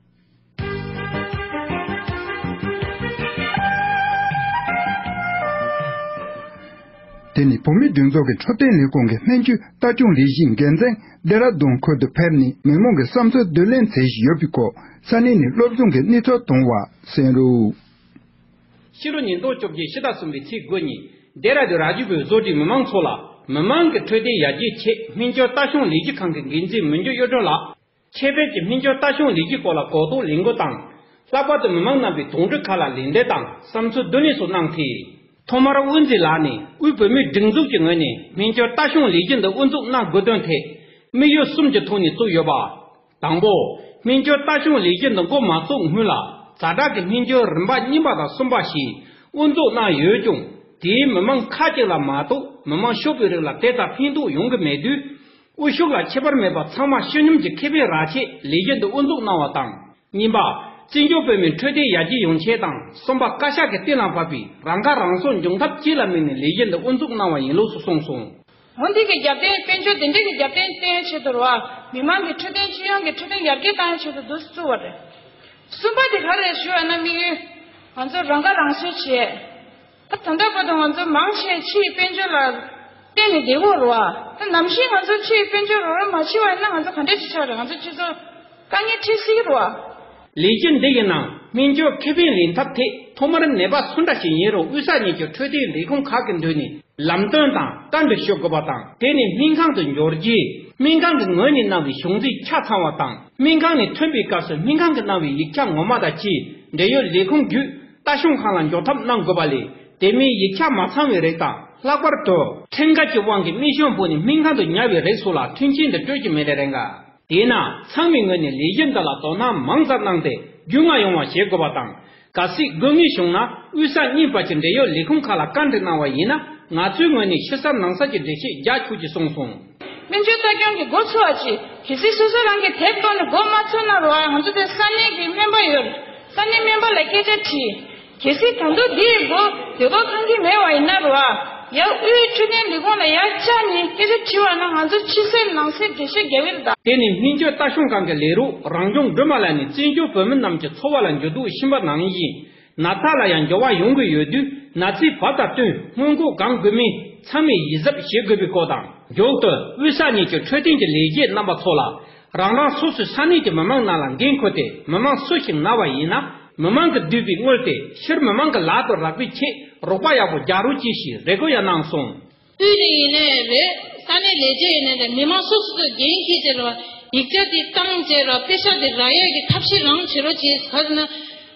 དེ་ནི་བོད་མིའི་སྒྲིག་འཛུགས་ཀྱི་འཕྲོད་བསྟེན་ལས་ཁུངས་ཀྱི་སྨན་བཅོས་ལྟ་སྐྱོང་ལས་གཞིའི་འགན་འཛིན་ལྡེ་ར་ལྡུན་ཁུལ་དུ་ཕེབས་ནས་མི་མང་གི་བསམ་ཚུལ་བསྡུ་ལེན་མཛད་བཞིན་ཡོད་པའི་སྐོར། ས་གནས་ནས་བློ་བཟང་གིས་གནས་ཚུལ་བཏང་བ་གསན་རོགས། ཕྱི་ལོ་ཉིས་སྟོང་བཅོ་བརྒྱད་ཕྱི་ཟླ་གསུམ་པའི་ཚེས་དགུ་ཉིན་ལྡེ་ར་ལྡུན་ར་ཇི་བུའི་བཟོ་གྲྭའི་མི་མང་ཚོ་ལ་མི་མང་གི་འཕྲོད་བསྟེན་ཡར་རྒྱས་ཆེད་སྨན་བཅོས་ལྟ་སྐྱོང་ལས་གཞི་ཁང་གི་འགན་འཛིན་མི་འགྱུར་གཡུ་སྒྲོན་ལགས། ཁྱད་ཕན་གྱི་སྨན་བཅོས་ལྟ་སྐྱོང་ལས་གཞིའི་སྐོར་ལ་གོ་རྟོགས་ལེན་སྒོ་དང་། ལྷག་པར་དུ་མི་མང་རྣམ་པའི་དོགས་འདྲི་ཁག་ལ་ལན་འདེབས་དང་བསམ་ཚུལ་བསྡུ་ལེན་སོགས་གནང་སྟེ། ཐོག་མར་དབུ་འཛིན་ལགས་ནས་དབུས་བོད་མིའི་སྒྲིག་འཛུགས་ཀྱི་ངོས་ནས་སྨན་བཅོས་ལྟ་སྐྱོང་ལས་གཞི་འདི་དབུ་འཛུགས་གནང་དགོས་དོན་ཐད་དམིགས་ཡུལ་གསུམ་གྱི་ཐོག་ནས་བཙུགས་ཡོད་པ། དང་པོ། སྨན་བཅོས་ལྟ་སྐྱོང་ལས་གཞི་འདི་འགོ་མ་བཙུགས་སྔོན་ལ་ཛ་དྲག་གི་སྨན་བཅོས་རིམ་པ་གཉིས་པ་དང་གསུམ་པ་ཞིག་དབུ་འཛུགས་གནང་ཡོད་ཀྱང་། དེའི་མི་མང་ཁག་ཅིག་ལ་མ་གཏོགས་མི་མང་ཤོག་བུའི་རིགས་ལ་དེ་ལྟར་ཕན་ཐོགས་ཡོང་གི་མེད་དུས། དབུ་བཞུགས་ལ་ཁྱད་པར་མེད་པར་ཚང་མ་ཤེས་སྙོམས་ཀྱི་ཁེ་ཕན་རག་ཆེད་ལས་གཞི་འདི་དབུ་འཛུགས་གནང་བ་དང་། གཉིས་པ། བཙན་བྱོལ་བོད་མིའི་འཕྲོད་བསྟེན་ཡར་རྒྱས་ཡོང་ཆེད་དང་། གསུམ་པ། བཀའ་ཤག་གིས་གཏན་ལ་ཕབ་པའི་རང་ཁ་རང་གསོ་འབྱུང་ཐབས་བཅས་ལ་དམིགས་ནས་ལས་གཞི་འདི་དབུ་འཛུགས་གནང་བ་ཡིན་ལུགས་སུ་གསུངས་སོང་། འོ་འདི་གི་རྒྱབ་རྟེན། དཔལ་འབྱོར་འདི་འདྲ་གི་རྒྱབ་རྟེན་བསྟན་ཆེད་དུ་རེད་བ། མི་མང་གི་འཕྲོད་བསྟེན་སྤྱི་ཡོངས་ཀྱི་འཕྲོད་བསྟེན་ཡར་རྒྱས་གཏང་ཆེད་དུ་འདུག་སེ་བཙུགས་པ་རེད། གསུམ་པ་དེ་ག་རེ་ཞུ་བ་ན། དམིགས་ཡུལ་ང་ཚོ་རང་ཁ་རང་གསོ་བྱས། ད་ད་ལྟ་བར་དུ་ང་ཚོ་མང་ཆེ་ཕྱིའི་དཔལ་འབྱོར་ལ་བརྟེན་ནས་བསྡད་ཡོད་རེད་བ། ད་ནམ་ཞིག་ང་ཚོ་ཕྱིའི་དཔལ་འབྱོར་རོགས་རམ་མ་བྱས་པ་ཡིན་ན་ང་ཚོ་ག་འདྲ་ཅིག་ཆགས་རེད། ང་ཚོ་སྤྱི་ཚོགས་དཀའ་ངལ་འཕྲད་སྲིད་ཀྱི་རེད་བ། ལས་གཞི་འདི་ཡི་ནང་སྨན་བཅོས་ཁེ་ཕན་ལེན་ཐབས་ཐད་ཐོག་མར་ནད་པ་སུ་འདྲ་ཞིག་ཡིན་རུང་དབུས་ས་གཉིས་ཀྱི་འཕྲོད་བསྟེན་ལས་ཁུངས་ཁག་གི་མདུན་ནས་ལམ་སྟོན་དང་བཀའ་འདྲི་ཞུ་དགོས་པ་དང་། དེ་ནས་སྨན་ཁང་དུ་འབྱོར་རྗེས་སྨན་ཁང་གི་ངོས་ནས་གནང་བའི་གཞུང་འཛིན་ཆ་ཚང་བ་དང་། སྨན་ཁང་ནས་ཐོན་པའི་སྐབས་སུ་སྨན་ཁང་གིས་གནང་བའི་ཡིག་ཆ་ངོ་མ་དང་བཅས་འབྲེལ་ཡོད་ལས་ཁུངས་བརྒྱུད་ལྟ་སྐྱོང་ཁང་ལ་འབྱོར་ཐབས་གནང་དགོས་པ་ལས། དེ་མིན་ཡིག་ཆ་མ་ཚང་བའི་རིགས་དང་། ལྷག་པར་དུ་ཁྲིམས་འགལ་གྱི་དབང་གིས་རྨས་སྐྱོན་ཕོག་ནས་སྨན་ཁང་དུ་ཉར་བའི་རིགས་སོགས་ལ་མཐུན་རྐྱེན་དེ་སྤྲོད་ཀྱི་མེད་རེད་འགའ། དེས་ན་ཚང་མའི་ངོས་ནས་ལས་གཞི་འདི་ལ་དོ་སྣང་མང་ཙམ་གནང་སྟེ་རྒྱུས་མངའ་ཡོང་བ་བྱེད་དགོས་པ་དང་། གལ་སྲིད་དགོས་ངེས་བྱུང་ན་དབུས་ས་གཉིས་བར་གྱི་འབྲེལ་ཡོད་ལས་ཁུངས་ཁག་ལ་བཀའ་འདྲི་གནང་བ་ཡིན་ན། ང་ཚོའི་ངོས་ནས་ཕྱི་གསལ་ནང་གསལ་གྱི་འགྲེལ་བཤད་རྒྱག་ཆོག་ཅེས་གསུངས་སོང་། སྨན་བཅོས་ལྟ་སྐྱོང་གི་འགོ་ཚུགས་པ་ཅིག་གལ་སྲིད་སོ་སོ་རང་གིས་དེབ་ཀློག་ནས་མགོ་མ་ཚོས་ན་རེད་བ། ང་ཚོ་དེ་ས་གནས་ཀྱི་སྨན་པ་ཡོད། ས་གནས་སྨན་པ་ལ་སྐད་ཆ་དྲིས། གལ་སྲིད་ད་དུང་འདིའི་མགོ་འདོད་པ་ཁེངས་ཀྱི་མེད་པ་ཡིན་ན་རེད་བ། ཡར་དབུས་འཕྲོད་བསྟེན་ལས་ཁུངས་ལ་ཡར་བཅར་ནས་སྐད་ཆ་དྲིས་པ་ན་ང་ཚོ་ཕྱི་གསལ་ནང་གསལ་འགྲེལ་བཤད་རྒྱག་གི་རེད་ད། དེ་ནི་སྨན་བཅོས་ལྟ་སྐྱོང་ཁང་གི་ལས་རོགས་རང་སྐྱོང་སྒྲོལ་མ་ལགས་ནས་བཙན་བྱོལ་བོད་མི་རྣམས་ཀྱི་འཚོ་བ་ལ་འགྱུར་ལྡོག་ཕྱིན་པ་ནང་བཞིན། ན་ཚ་ལ་ཡང་འགྱུར་བ་ཡོང་གི་ཡོད་དུས་ན་ཚའི་བབ་དང་བསྟུན་སྔོན་འགོག་གང་དགོས་མིན་ཚང་མས་ཡིད་གཟབ་བྱེད་དགོས་པའི་སྐོར་དང་། མཇུག་ཏུ་དབུས་ས་གཉིས་ཀྱི་འཕྲོད་བསྟེན་གྱི་ལས་བྱེད་རྣམ་པ་ཚོ་ལ། རང་རང་སོ་སོའི་ས་གནས་ཀྱི་མི་མང་རྣམས་ལ་འགན་འཁུར་ཏེ་མི་མང་སུ་ཞིག་ན་བ་ཡིན་ན་མི་མང་གིས་བསྡུས་པའི་དངུལ་དེ་ཕྱིར་མི་མང་གི་ལག་ཏུ་རག་པའི་ཆེད་རོགས་པ་ཡག་པོ་རྒྱག་རོགས་གྱིས་ཞེས་རེ་སྐུལ་ཡང་གནང་སོང་། དབུས་ནས་ཡིན་ནའི་རེད། ས་གནས་ལས་བྱེད་ཡིན་ནའི་རེད། མི་མང་སོ་སོ་སོས་འགན་འཁྱེར་བྱས་རེད་བ། ཡིག་ཆ་དེ་བཏང་བྱས་རེད་བ། པེ་ཤག་དེ་རག་ཡས་ཀྱི་ཐབས་ཤེས་རང་བྱེད་རོགས་གྱིས། ག་རེ་ཟེར་ན།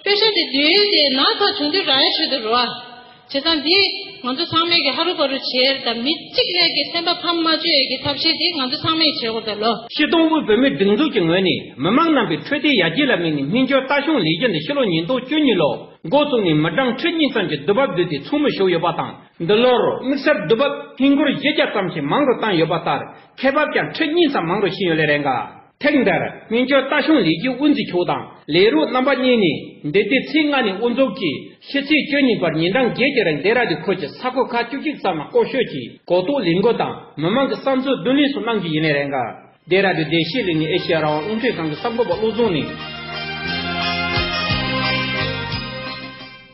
པེ་ཤག་དེ་བསྡུས་ཏེ་ན་ཚ་བྱུང་དུས་རག་ཡས་ཆེད་དུ་རེད་བ། བྱས་ཙང་འདི་ང་ཚོ་ཚང་མས་ཀྱི་ཧ་རུ་པ་རུ་བྱས་དང་མི་གཅིག་ལས་ཀྱི་སེམས་པ་ཕམ་མ་བཅུག་ཡས་ཀྱི་ཐབས་ཤེས་དེ་ང་ཚོ་ཚང་མས་བྱེད་དགོས་ད་ལོ། སྤྱིར་བཏང་དབུས་བོད་མིའི་སྒྲིག་འཛུགས་ཀྱི་ངོས་ནས་མི་མང་རྣམ་པའི་འཕྲོད་བསྟེན་ཡར་རྒྱས་ལ་དམིགས་ནས་སྨན་བཅོས་ལྟ་སྐྱོང་ལས་གཞི་འདི་ཕྱི་ལོ་ཉིས་སྟོང་བཅུ་གཉིས་ལོར་འགོ་བཙུགས་ནས་མི་གྲངས་ཁྲི་གཉིས་ཙམ་གྱི་དུས་བབ་བསྡུས་ཏེ་ཚོགས་མི་ཞུགས་ཡོད་པ་དང་། འདི་ལོར་དམིགས་བསལ་དུས་བབ་ཧིན་སྒོར་བཞི་བརྒྱ་ཙམ་ཞིག་མང་རུ་བཏང་ཡོད་པ་ལྟར་ཁེ་འབབ་ཀྱང་ཁྲི་གཉིས་ཙམ་མང་རུ་ཕྱིན་ཡོད་ལེ་རེད་འགའ། ཐེངས་འདིར་སྨན་བཅོས་ལྟ་སྐྱོང་ལས་ཀྱི་དབུ་འཛིན་མཆོག་དང་ལས་རོགས་རྣམ་པ་གཉིས་ནས་འདི་ཟླའི་ཚེས་ལྔ་ནས་དབུ་འཛུགས་ཀྱིས་ཕྱི་ཚེས་བཅུ་གཉིས་བར་ཉིན་གྲངས་བརྒྱད་ཀྱི་རིང་ལྡེ་ར་ལྡུན་ཁུལ་གྱི་ས་ཁུལ་ཁག་བཅུ་གཅིག་ཙམ་ལ་སྐོར་སྐྱོད་ཀྱིས་གོ་རྟོགས་ལས་འགུལ་དང་མི་མང་གི་བསམ་ཚུལ་བསྡུ་ལེན་སོགས་གནང་རྒྱུ་ཡིན་ལེ་རེད་འགའ། ལྡེ་ར་ལྡུན་བདེ་སྐྱིད་གླིང་ནས་ཨེ་ཤེ་ཡ་རང་དབང་རླུང་འཕྲིན་ཁང་གི་གསར་འགོད་པ་བློ་བཟང་ནས།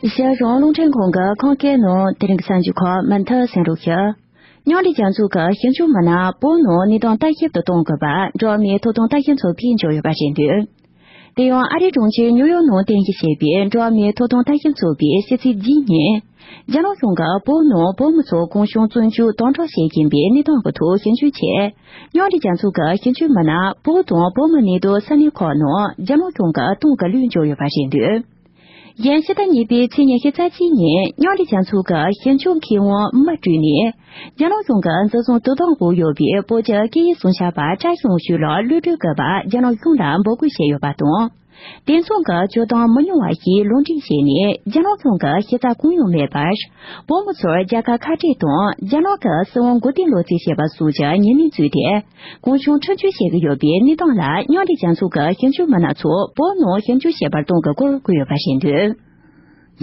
ཨེ་ཤེ་ཡ་རང་དབང་རླུང་འཕྲིན་ཁང་གི་ཁམས་སྐད་ནང་དེ་རིང་གི་གསར་འགྱུར་ཁག་མུ་མཐུད་གསན་རོགས་ཞུ། མཉམ་འབྲེལ་རྒྱལ་ཚོགས་ཀྱི་ཞིབ་འཇུག་མི་སྣ་བོད་ནང་གནས་སྟངས་ལྟ་ཞིབ་ཏུ་གཏོང་དགོས་པ་འགྲོ་བ་མིའི་ཐོབ་ཐང་ལྟ་ཞིབ་ཚོ་ཕེབས་འབྱོར་ཡོད་པ་རེད་འདུག་དེ་ཡང་ཨ་རིའི་གྲོང་ཁྱེར་ཉིའུ་ཡོག་ནང་རྟེན་གཞི་བྱས་པའི་འགྲོ་བ་མིའི་ཐོབ་ཐང་ལྟ་ཞིབ་ཚོགས་པས་ཕྱི་ཚེས་བརྒྱད་ཉིན། རྒྱ་ནག་གཞུང་གིས་བོད་ནང་བོད་མི་ཚོར་གུང་གཞོན་བཙོན་འཇུག་དམ་དྲག་བྱེད་བཞིན་པའི་གནས་སྟངས་ཀྱི་ཐོག་ཞིབ་འཇུག་ཆེད། མཉམ་འབྲེལ་རྒྱལ་ཚོགས་ཀྱི་ཞིབ་འཇུག་མི་སྣ་བོད་དང་བོད་མི་གནས་སྡོད་ས་གནས་ཁག་ནང་རྒྱ་ནག་གཞུང་གི་གཏོང་གི་ལུས་འབྱོར་ཡོད་པ་རེད་འདུག་གཞན་ཕྱི་ཟླ་གཉིས་པའི་ཚེས་ཉི་ཤུ་རྩ་གཅིག་ཉིན་མཉམ་འབྲེལ་རྒྱལ་ཚོགས་ཀྱི་ཞིབ་འཇུག་མཁས་དབང་མ་སྤྲུལ་ནས། རྒྱ་ནག་གཞུང་གི་འཛིན་བཟུང་དོ་དམ་འོག་ཡོད་པའི་བོད་ཀྱི་སྐད་ཡིག་སྲུང་སྐྱོབ་པ་བཀྲ་ཤིས་དབང་ཕྱུག་ལགས་གློད་གྲོལ་དགོས་པ་རྒྱ་ནག་གཞུང་ལ་འབོད་སྐུལ་བྱས་ཡོད་པ་དང་། དེ་མཚུངས་ཀྱི་སྤྱོད་སྟངས་མི་ཉུང་བ་ཞིག་ལུང་འདྲེན་བྱས་ནས་རྒྱ་ནག་གཞུང་གི་ཞིབ་ཚགས་གང་ཡང་མེད་པར། བོད་མི་ཚོར་རྒྱལ་ཁ་ཁ་བྲལ་དང་རྒྱ་ནག་གི་སྲིད་དབང་མགོ་རྟིང་སློག་རྩིས་བྱས་པ་སོགས་ཀྱི་ཉེས་མིང་བཙུགས་ཏེ། གུང་གཞོན་ཁྲིམས་གཅོད་བྱེད་ཀྱི་ཡོད་པའི་གནས་སྟངས་ལ་མཉམ་འབྲེལ་རྒྱལ་ཚོགས་ཀྱི་ཞིབ་འཇུག་མི་སྣ་ཚོ་བོད་ནང་ཞིབ་འཇུག་བྱེད་པར་གཏོང་གི་སྐོར་བཀོད་ཡོད་པ་རེད་འདུག་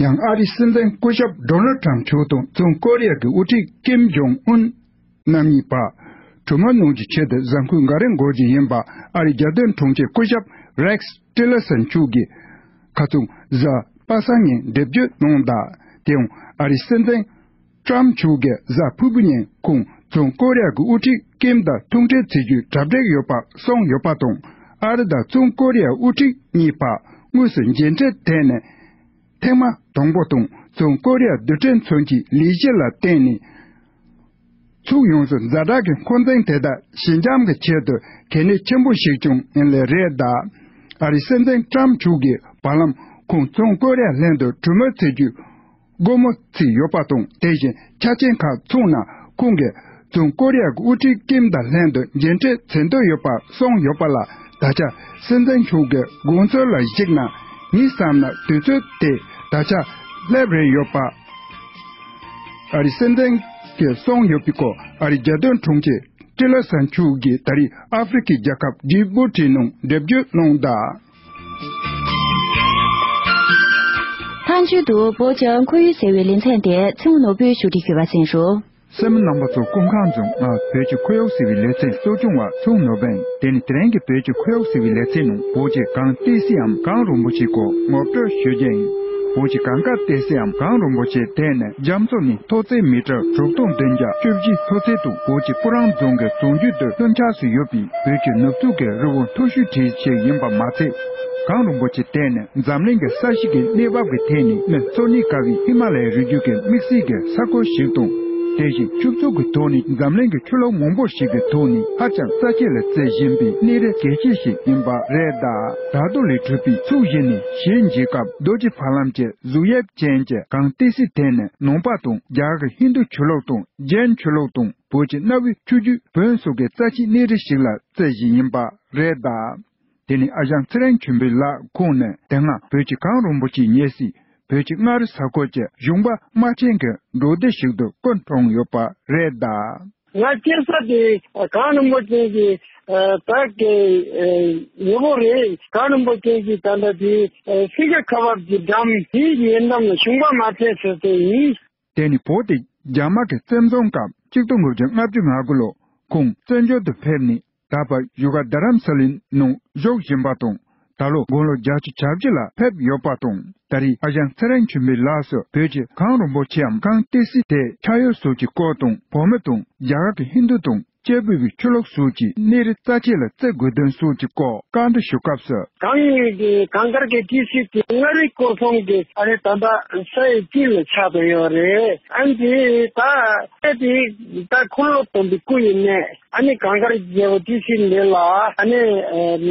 ཡང་ཨ་རིའི་སྲིད་འཛིན་སྐུ་ཞབས་ཌོ་ནལ་ཊམ་མཆོག་དང་བཙོན་ཁོ་རི་ཡ་གི་དབུ་ཁྲིད་ཀིམ་ཇོང་ཨུན་རྣམ་གཉིས་བར་གྲོས་མོལ་གནང་རྒྱུའི་ཆེད་དུ་གཟའ་འཁོར་འགའ་རེ་འགོར་གྱི་ཡིན་པ་ཨ་རིའི་རྒྱལ་དོན་དྲུང་ཆེ་སྐུ་ཞབས་རེག་སི་ཊི་ལར་སན་མཆོག་གིས་ཁ་རྩང་གཟའ་པ་སངས་ཉིན་འགྲེལ་བརྗོད་གནང་གདའ། དེ་ཡང་ཨ་རིའི་སྲིད་འཛིན་ཊམ་མཆོག་གིས་གཟའ་ཕུར་བུ་ཉིན་ཁོང་བཙོན་ཁོ་རི་ཡ་གི་དབུ་ཁྲིད་ཀིམ་དང་ཐུག་འཕྲད་བྱེད་རྒྱུའི་གྲ་སྒྲིག་ཡོད་པ་གསུངས་ཡོད་པ་དང་ཨ་རི་དང་བཙོན་ཁོ་རི་ཡ་དབུ་ཁྲིད་གཉིས་བར་དངོས་སུ་མཇལ་འཕྲད་ཐད་ནས། ཐེངས་མ་དང་པོ་དང་བཙོན་ཁོ་རི་ཡ་རྡུལ་ཕྲན་མཚོན་ཆའི་ལས་གཞི་ལ་བརྟེན་ནས་ཚུགས་ཡོངས་སུ་ཛ་དྲག་གི་འཁོན་འཛིན་དེ་དག་ཞི་འཇམ་གྱི་ཆེད་དུ་གལ་གནད་ཆེན་པོ་ཞིག་བྱུང་ཡིན་ལེ་རེད་གདའ། ཨ་རིའི་སྲིད་འཛིན་ཀྲམ་མཆོག་གིས་བར་ལམ་ཁོང་བཙོན་ཁོ་རི་ཡ་ལྷན་དུ་གྲོས་མོལ་བྱེད་རྒྱུའི་སྒོ་མོ་ཚིག་ཡོད་པ་དང་དེ་བཞིན་ཆ་རྐྱེན་ཁག་ཚང་ན་ཁོང་གིས་བཙོན་ཁོ་རི་ཡ་གི་དབུ་ཁྲིད་ཀིམ་དང་ལྷན་དུ་མཇལ་འཕྲད་བྱེད་འདོད་ཡོད་པ་གསུངས་ཡོད་པ་ལ་ད་ཆ་སྲིད་འཛིན་མཆོག་གི་དགོངས་ཚུལ་ལ་གཞིགས་ན་ངའི་བསམ་ན་དུས་ཚོད་དེ་ད་ཆ་སླེབས་རེ་ཡོད་པ། ཨ་རིའི་སྲིད་འཛིན་གྱིས་གསུངས་ཡོད་པའི་སྐོར་ཨ་རིའི་རྒྱལ་དོན་དྲུང་ཆེ་ཊི་ལར་སན་མཆོག་གིས་ད་རེས་ཨ་ཧྥེ་རི་ཁའི་རྒྱལ་ཁབ་ཇི་བུ་ཊི་ནང་འགྲེལ་བརྗོད་གནང་གདའ། མཐའ་མཇུག་ཏུ་བོད་ཀྱི་ཁོར་ཡུག་ཟེར་བའི་ལེ་ཚན་དེ་ཚེ་དབང་ནོར་བུས་ཕྱོགས་སྒྲིག་ཞུས་པ་གསན་རོགས། གསན་མི་རྣམ་པ་ཚོ་སྐུ་ཁམས་བཟང་། ང་བོད་ཀྱི་ཁོར་ཡུག་ཟེར་བའི་ལེ་ཚན་གཙོ་སྐྱོང་བ་ཚེ་དབང་ནོར་བུ་ཡིན། དེ་ནི་དེ་རིང་གི་བོད་ཀྱི་ཁོར་ཡུག་ཟེར་བའི་ལེ་ཚན་ནང་བོད་ཀྱི་གངས་ཏི་སེའམ་གངས་རིན་པོ་ཆེའི་སྐོར་ངོ་སྤྲོད་ཞུ་རྒྱུ་ཡིན། བོད་ཀྱི་གངས་དཀར་ཏི་སེའམ་གངས་རིན་པོ་ཆེ་དེ་ནི་རྒྱ་མཚོ་ནས་མཐོ་ཚད་མི་ཊར་དྲུག་སྟོང་བདུན་བརྒྱ་བཅུ་བཞི་མཐོ་ཚད་དུ་བོད་ཀྱི་སྤུ་རང་རྫོང་གི་རྫོང་རྒྱུད་དུ་ལྷུན་ཆགས་སུ་ཡོད་པའི་བོད་ཀྱི་ནུབ་ཕྱོགས་ཀྱི་རི་བོ་མཐོ་ཤོས་གྲས་ཤིག་ཡིན་པ་མ་ཚད། གངས་རིན་པོ་ཆེ་དེ་ནི་འཛམ་གླིང་གི་ས་གཞི་གི་གནས་བབ་ཀྱི་ཐད་ནས་མི་འཚོ་གནས་དཀའ་བའི་ཧི་མ་ལ་ཡའི་རི་རྒྱུད་ཀྱི་དམིགས་བསལ་གྱི་ས་ཁུལ་ཞིག་དང་། དེ་བཞིན་ཆུ་བཙོ་གི་ཐོག་ནས་འཛམ་གླིང་གི་ཆུ་ལོག་མང་པོ་ཞིག་གི་ཐོག་ནས་ཧ་ཅང་རྩ་ཆེ་ལ་བརྩི་བཞིན་པའི་གནས་རི་གལ་ཆེ་ཞིག་ཡིན་པ་རེད་གདའ། དར་རྡོ་ལས་གྲུབ་པའི་ཚུགས་བཞི་ནས་ཞལ་མཇལ་སྐབས་རྡོ་རྗེ་ཕ་ལམ་གྱི་གཟུགས་དབྱིབས་ཅན་གྱི་གངས་ཏི་སེ་དེ་ནི་ནང་པ་དང་རྒྱ་གར་གྱི་ཧིན་རྡུ་ཆོས་ལུགས་དང་ཇེན་ཆོས་ལུགས་དང་བོད་ཀྱི་གནའ་བོའི་ཆོས་བརྒྱུད་བོན་སོགས་ཀྱི་རྩ་ཆེའི་གནས་རི་ཞིག་ལ་བརྩི་བཞིན་ཡིན་པ་རེད་གདའ། དེ་ནི་ཨ་ཞང་ཚེ་རིང་ཆོས་འཕེལ་ལགས་ཁོང་ནི་དེ་སྔ་བོད་ཀྱི་གངས་རིན་པོ་ཆེའི་ཉེ་སྲས་བོད་ཀྱི་མངའ་རིས་ས་ཁུལ་གྱི་གཞུང་པ་དམག་ཆེན་གྱི་འབྲོག་སྡེ་ཞིག་ཏུ་སྐུ་འཁྲུངས་ཡོད་པ་རེད་གདའ། ང་སྐྱེས་ས་དེ་གངས་རིན་པོ་ཆེ་གི་བར་གྱི་ཉེ་པོ་རེད། གངས་རིན་པོ་ཆེ་གི་ད་ལྟ་དེ་སེང་གེ་ཁ་འབབ་ཀྱི་འགྲམ་དེའི་ཡན་འགྲམ་ལ་གཞུང་པ་དམག་ཆེན་ཟེར་དེ་ཡིན། དེ་ནི་བོད་དེ་ རྒྱ་དམག་གི་བཙན་བཟུང་སྐབས་གཅིག་སྟོང་དགུ་བརྒྱ་ལྔ་བཅུ་ང་དགུ་ལོ་ཁོང་བཙན་བྱོལ་དུ་ཕེབས་ནས། ད་བར་བཞུགས་སྒར་རྡ་རམ་ས་ལའི་ནང་བཞུགས་བཞིན་པ་དང་། ད་ལོ་དགུང་ལོ་བརྒྱད་ཅུ་གྱ་བཞི་ལ་ཕེབས་ཡོད་པ་དང་། ད་རེས་ཨ་ཞང་ཚེ་རིང་ཆོས་འཕེལ་ལགས་སུ་བོད་ཀྱི་གངས་རིན་པོ་ཆེའམ་གངས་ཏི་སེ་དེའི་ཆ་ཡོལ་སོགས་ཀྱི་སྐོར་དང་། བོད་མི་དང་རྒྱ་གར་གྱི་ཧིན་རྡུ་དང་། སྐྱེས་བུ་པའི་ཆོས་ལུགས་སོགས་ཀྱི་གནས་རི་རྩ་ཆེ་ལ་བརྩི་དགོས་དོན་སོགས་ཀྱི་སྐོར་བཀའ་འདྲི་ཞུ་སྐབས་སུ། གངས་ཀྱི་གངས་དཀར་གྱི་ཏི་སེ་དེ་མངའ་རིས་སྐོར་གསུམ་གྱི་ཨ་ནི་ད་ལྟ་ས་ཡི་དཀྱིལ་ལ་ཆགས་བསྡད་ཡོད་རེད། ཨ་ནི་དེ་ད་ཨེ་དེ་ད་འཁོར་ལོ་སྟོན་པའི་སྐུ་ཡི་གནས། ཨ་ནི་གངས་དཀར་རྒྱལ་པོ་ཏི་སེ་འདི་ལ་ཨ་ནི་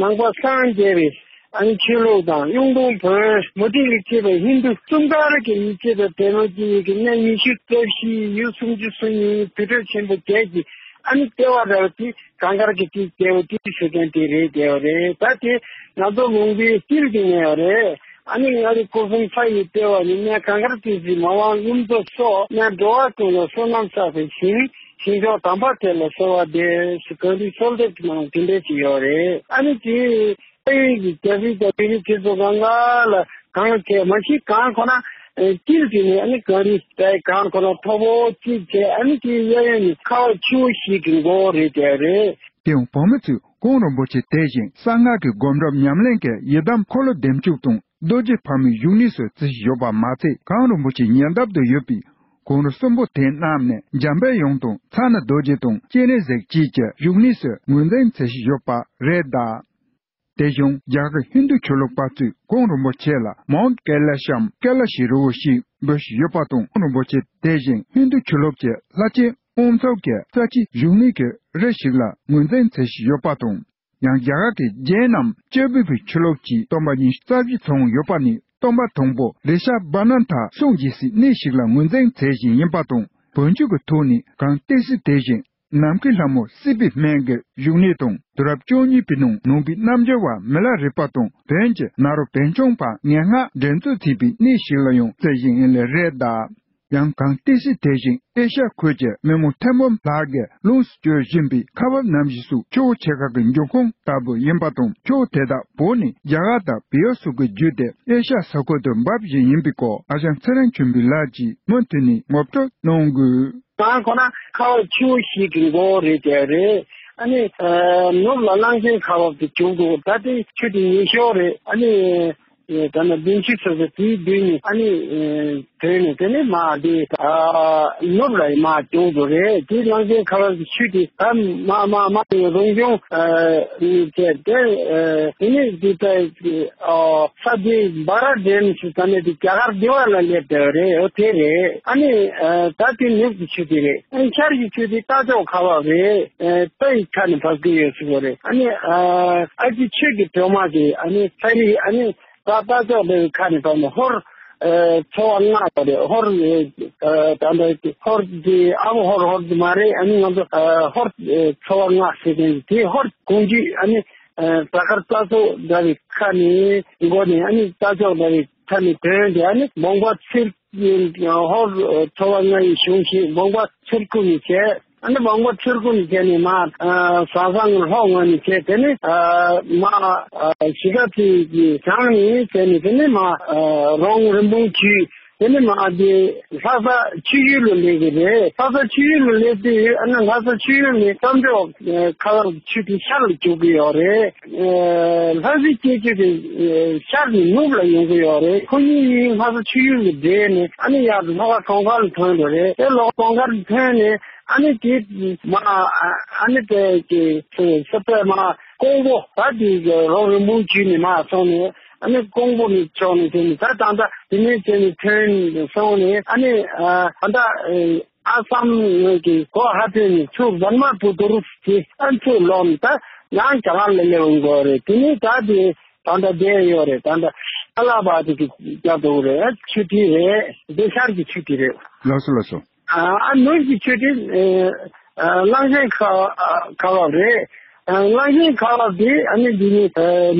ནང་པ་སངས་རྒྱས་པའི་ཨ་ནི་ཆོས་ལུགས་དང་། གཡུང་དྲུང་བོན། མུ་སྟེགས་ལ་སྐྱེས་པའི་ཧིན་རྡུ། གསུམ་ཀ་ར་གི་མི་སྐྱེས་པའི་བལ་པོ་སྐྱེས་ཡོད་ཀྱི་གནས་ཉི་ཤུ་རྩ་བཞི། ཡུལ་སུམ་ཅུ་སོ་གཉིས། དུར་ཁྲོད་ཆེན་པོ་བརྒྱད་ཀྱི་ཨ་ནི་ལྟེ་བ་འདྲ་བ་དེ་གངས་དཀར་གྱི་ཏི་རྒྱལ་པོ་ཏི་སེ་ཟེར་མཁན་དེ་རེད་བསྡད་པ་རེད། ད་དེ་ང་ཚོ་ལུང་པའི་དཀྱིལ་དུ་གནས་པ་རེད། ཨ་ནི་མངའ་རིས་སྐོར་གསུམ་ས་ཡི་ལྟེ་བ་ནི་གནས་གངས་དཀར་ཏི་སེ། མ་འོངས་ཀུན་རྫོབ་སོགས་གནས་འགྲོ་བ་ཀུན་ལ་བསོད་ནམས་བསགས་པའི་ཞིང་། ཞིང་མཆོག་དམ་པ་དེ་ལ་གསོལ་བ་འདེབས་ཟེར་གངས་རིའི་གསོལ་འདེབས་ཀྱི་ནང་དེ་འདྲས་ཅིག་ཡོད་རེད། ཨ་ནི་དེ་ཕ་ཡུལ་གྱི་རྒྱ་རིགས་དང་བོད་རིགས་དེ་ཚོ་གང་ག་ལ་གངས་ཁེལ་མ་གཞི་གངས་ཁོ་ན་དཀྱིལ་དེ་ནས་ཨ་ནི་གངས་རི་དེ་གངས་ཁོ་ན་མཐོ་པོ་གཅིག་བྱས། ཨ་ནི་དེ་གཡས་གཡོན་ནས་ཁ་བ་ཆུ་བོ་ཞིག་གི་མགོ་བོ་རེད་བསྡད་རེད། དེ་ཡང་བོད་མི་ཚོས་གངས་རིན་པོ་ཆེ་དེ་བཞིན་གསང་སྔགས་ཀྱི་སྒོམ་རབ་ཉམས་ལེན་གྱི་ཡི་དམ་འཁོར་ལོ་བདེ་མཆོག་དང་། རྡོ་རྗེ་ཕག་མོའི་བཞུགས་གནས་སུ་བརྩི་བཞིན་ཡོད་པ་མ་ཚད། གངས་རིན་པོ་ཆེའི་ཉེ་འདབས་དུ་ཡོད་པའི་གངས་རི་གསུམ་པོ་དེ་རྣམས་ནས་འཇམ་དཔལ་དབྱངས་དང་། ཕྱག་ན་རྡོ་རྗེ་དང་། སྤྱན་རས་གཟིགས་བཅས་ཀྱི་བཞུགས་གནས་སུ་ངོས་འཛིན་མཛད་བཞིན་ཡོད་པ་རེད་གདའ། དེ་བཞིན་རྒྱ་གར་ཧིན་རྡུ་ཆོས་ལུགས་པ་ཚོས་གངས་རིན་པོ་ཆེ་ལ་མའུནྜ་ཀེ་ལ་ཤམ། ཀེ་ལ་ཤི་རི་བོ་ཞེས་འབོད་བཞིན་ཡོད་པ་དང་། གངས་རིན་པོ་ཆེ་དེ་བཞིན་ཧིན་རྡུ་ཆོས་ལུགས་ཀྱི་ལྷ་ཆེན་དབང་ཕྱུག་གི་རྩ་ཆེའི་བཞུགས་གནས་ཀྱི་རི་ཞིག་ལ་ངོས་འཛིན་མཛད་བཞིན་ཡོད་པ་དང་། ཡང་རྒྱ་གར་གྱི་རྒྱན་ནམ་སྐྱེས་བུ་པའི་ཆོས་ལུགས་ཀྱི་སྟོན་པ་ཉི་ཤུ་རྩ་བཞི་ཚང་ཡོད་པ་ནི། སྟོན་པ་དང་པོ་རི་ཤ་བ་ན་ཐ་གསུང་རྒྱས་སའི་གནས་ཤིག་ལ་ངོས་འཛིན་མཛད་བཞིན་ཡིན་པ་དང་། བོན་ཆོས་ཀྱི་ཐོག་ནས་གངས་ཏི་སེ་དེ་བཞིན་ནམ་མཁའི་ལྷ་མོ་སྲིད་པའི་སྨན་གྱི་བཞུགས་གནས་དང་། དུས་རབས་བཅུ་གཉིས་པའི་ནང་ནང་པའི་རྣལ་འབྱོར་བ་མི་ལ་རས་པ་དང་། བོན་གྱི་ནཱ་རོ་པཎ་ཆེན་པ་ངན་སྔགས་འགྲན་རྩོད་བྱེད་པའི་གནས་ཤིག་ལ་ཡང་བརྩི་བཞིན་ཡིན་ལེ་རེད་གདའ། ཡང་གངས་ཏི་སེ་དེ་བཞིན་ཨེ་ཤ་ཡ་ཁུལ་གྱི་མི་མང་ཐེར་འབུམ་ལྷག་གིས་ལོངས་སུ་སྤྱོད་བཞིན་པའི་ཁ་འབབ་རྣམ་བཞི་སོགས་ཆུ་བོ་ཆེ་ཁག་གི་འབྱུང་ཁུངས་ལྟ་བུ་ཡིན་པ་དང་། ཆུ་བོ་དེ་དག་བོད་ནས་རྒྱ་གར་དང་བལ་ཡུལ་སོགས་ཀྱི་བརྒྱུད་དེ་ཨེ་ཤ་ཡ་ས་ཁུལ་དུ་འབབ་བཞིན་ཡིན་པའི་སྐོར་ཨ་ཞང་ཚེ་རིང་ཆོས་འཕེལ་ལགས་ཀྱིས་མུ་མཐུད་ནས་ངོ་སྤྲོད་གནང་དགོས། གངས་ཁོ་ན་ཁ་བ་ཆུ་བོ་ཞིག་གི་མགོ་བོ་རེད་བསྡད་རེད། ཨ་ནི་ནུབ་ལ་གླང་ཆེན་ཁ་འབབ་ཏུ་གྱུར་འདུག་ད་ལྟའི་ཆུ་དེ་ཉེ་ཤོས་རེད། ཨ་ནི། ད་ནི་བདུན་ཅུ་ཙམ་ཟེར་དེའི་མདུན་ནས་ཨ་ནི་ཐོན་ནས་དེ་ནས་མར་དེ་ནུབ་ལ་མར་བྱུང་འགྲོ་རེད། དེ་གླང་ཆེན་ཁ་བ་གི་ཆུ་དེ་ད་མར་མར་མར་རོང་ཆུང་བྱས་ཏེ། དེ་ནས་དེ་ད་ས་དེ་སྦ་ར་ཌེམ་ཟེར་ས་གནས་དེ་རྒྱ་གར་སྡེ་བ་ལ་སླེབས་བསྡད་པ་རེད། འོ་དེ་རེད། ཨ་ནི་ད་དེ་ནུབ་ཀྱི་ཆུ་དེ་རེད། ཨ་ནི་ཤར་གྱི་ཆུ་དེ་རྟ་མཆོག་ཁ་བ་རེད། རྟ་ཡི་ཁ་ནས་བབས་ཀྱི་ཡོད་ཟེར་བ་རེད། ཨ་ནི་ཨ་ཙི་ཆོས་ཀྱི་སྒྲོལ་མ་དེ་ཨ་ནི་ས་རི་ཨ་ནི། ད་རྟ་མཆོག་དེ་ཁ་ནས་བབས་ནས་ཧོར་ཚོ་བ་ལྔ་དེ་རེད། ཧོར་ད་ལྟ་ཧོར་གྱི་ཨ་བོ་ཧོར་ཧོར་གྱི་མ་རེད། ཨ་ནི་ང་ཚོ་ཧོར་ཚོ་བ་ལྔ་ཟེར་མཁན་དེ་ཧོར་གོང་ཇུས་ཨ་ནི་ད་གར་རྩ་ཚོགས་འདྲ་བའི་ཁ་ནས་མགོ་ནས་ཨ་ནི་རྟ་མཆོག་འདྲ་བའི་ཁ་ནས་ཐོན་ཏེ། ཨ་ནི་བོང་བ་ཚེར་ཧོར་ཚོ་བ་ལྔ་ཡི་གཞུང་ཞེས་བོང་བ་ཚེར་ཀུ་ནས་བྱས། ཨ་ནི་མང་པོ་ཚུར་ཀུན་བྱས་ནས་མ་ཟང་ཟང་ལྷོ་ངོས་ནས་བྱས། དེ་ནས་མ་གཞིས་ཀ་རྩེ་གི་བྱང་ནས་བྱས་ནས། དེ་ནས་མ་རོང་རིན་སྤུངས་བརྒྱུད། དེ་ནས་མ་དེ་ལྷ་ས་ཆུ་ཡུལ་ལ་སླེབས་ཀྱི་རེད། ལྷ་ས་ཆུ་ཡུལ་ལ་སླེབས་དུས་ཨ་ནི་ལྷ་ས་ཆུ་ཡུལ་ནས་རྟ་མཆོག་ཁ་བ་གི་ཆུ་དེ་ཤར་ལ་རྒྱུག་གི་ཡོད་རེད། ལྷ་སའི་སྐྱེས་ཆུ་དེ་ཤར་ནས་ནུབ་ལ་ཡོང་གི་ཡོད་རེད། ཁོ་གཉིས་གཉིས་ལྷ་ས་ཆུ་ཡུལ་ལ་འདྲེས་ནས་ཨ་ནི་ཡར་ལྷོ་ཁ་གངས་དཀར་ལ་ཐོན་འགྲོ་རེད། དེ་ལྷོ་ཁ་གངས་དཀར་ལ་ཐོན་ནས། ཨ་ནི་དེ་མ་ཨ་ནི་དེ་གི་ས་པའི་མ་ཀོང་པོ་ད་དེ་རོང་རིན་སྤུངས་བརྒྱུད་ནས་མ་སོང་ནས། ཨ་ནི་ཀོང་པོ་ནས་ཕྱོགས་ནས་དེ་ནས་ད་ད་ད་དེ་ནས་དེ་ནས་ཐོན་སོང་ནས། ཨ་ནི་ད་ཨ་སམ་ངོས་ཀྱི་གོ་ཧ་ཐོན་ནས་ཚུར་བར་མ་བུ་དུར་གྱི་ཨ་ཚུར་ལོག་ནས་ད་ཡང་རྒྱ་གར་ལ་སླེབས་འགྲོ་རེད། དེ་ནས་ད་དེ་ད་ད་བསྡད་ཡོད་རེད། ད་ད་ཨ་ལ་བ་དེ་གི་རྒྱབ་འགྲོ་རེད། ཆུ་དེ་རེད། དེ་ཤར་གྱི་ཆུ་དེ་རེད། ལགས་སོ་ལགས་སོ། ཨ་ནུབ་ཀྱི་ཆུ་དེ་གླང་ཆེན་ཁ་ཁ་བ་རེད། གླང་ཆེན་ཁ་བ་དེ་ཨ་ནི་འདི་ནི་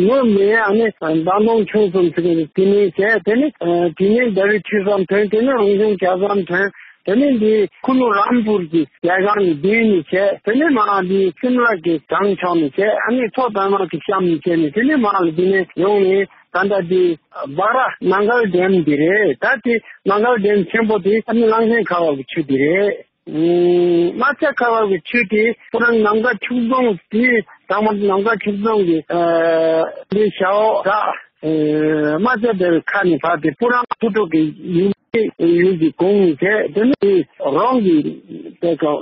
ནུབ་ནས་ཨ་ནི་མདང་དོང་ཆུང་གསུམ་ཟེར་གི་དེ་ནས་བྱས། དེ་ནི་དེ་ནས་ཟླ་བའི་ཆུ་ཟམ་ཐོན། དེ་ནས་རོང་ཆུང་བྱ་ཟམ་ཐོན། དེ་ནས་འདི་ཁུ་ནུ་རམ་པུར་གྱི་རྒྱལ་ཁང་གི་མདུན་ནས་བྱས། དེ་ནས་མ་འདི་སིམ་ལ་གི་གངས་ཕྱོགས་ནས་བྱས། ཨ་ནི་མཚོ་དར་དམར་གྱི་གཤམ་ནས་བྱས་ནས། དེ་ནས་མ་ལ་འདི་ནས་ཡོང་ནས། ད་ལྟ་དེ་སྦག་ར་ནང་མཁར་ཌེམ་འདི་རེད། ད་དེ་ནང་མཁར་ཌེམ་ཆེན་པོ་དེ་ཨ་ནི་གླང་ཆེན་ཁ་བ་གི་ཆུ་དེ་རེད། ཨུམ། རྨ་བྱ་ཁ་བ་གི་ཆུ་དེ་ཁོ་རང་ནམ་མཁའ་ཕྱོགས་བཟུང་དེ་ཚང་མ་ནམ་མཁའ་ཕྱོགས་བཟུང་གི་ཨ་འདི་ཞའོ་ད་ཨ་རྨ་བྱ་དེ་ཁ་ནས་བབས་ཏེ་ཁོ་རང་ཐུ་ཀྲུག་གི་ཡུལ་ཡུལ་གྱི་གོང་ནས་བྱས། དེ་ནས་རོང་གི་དེ་ག་ཨ་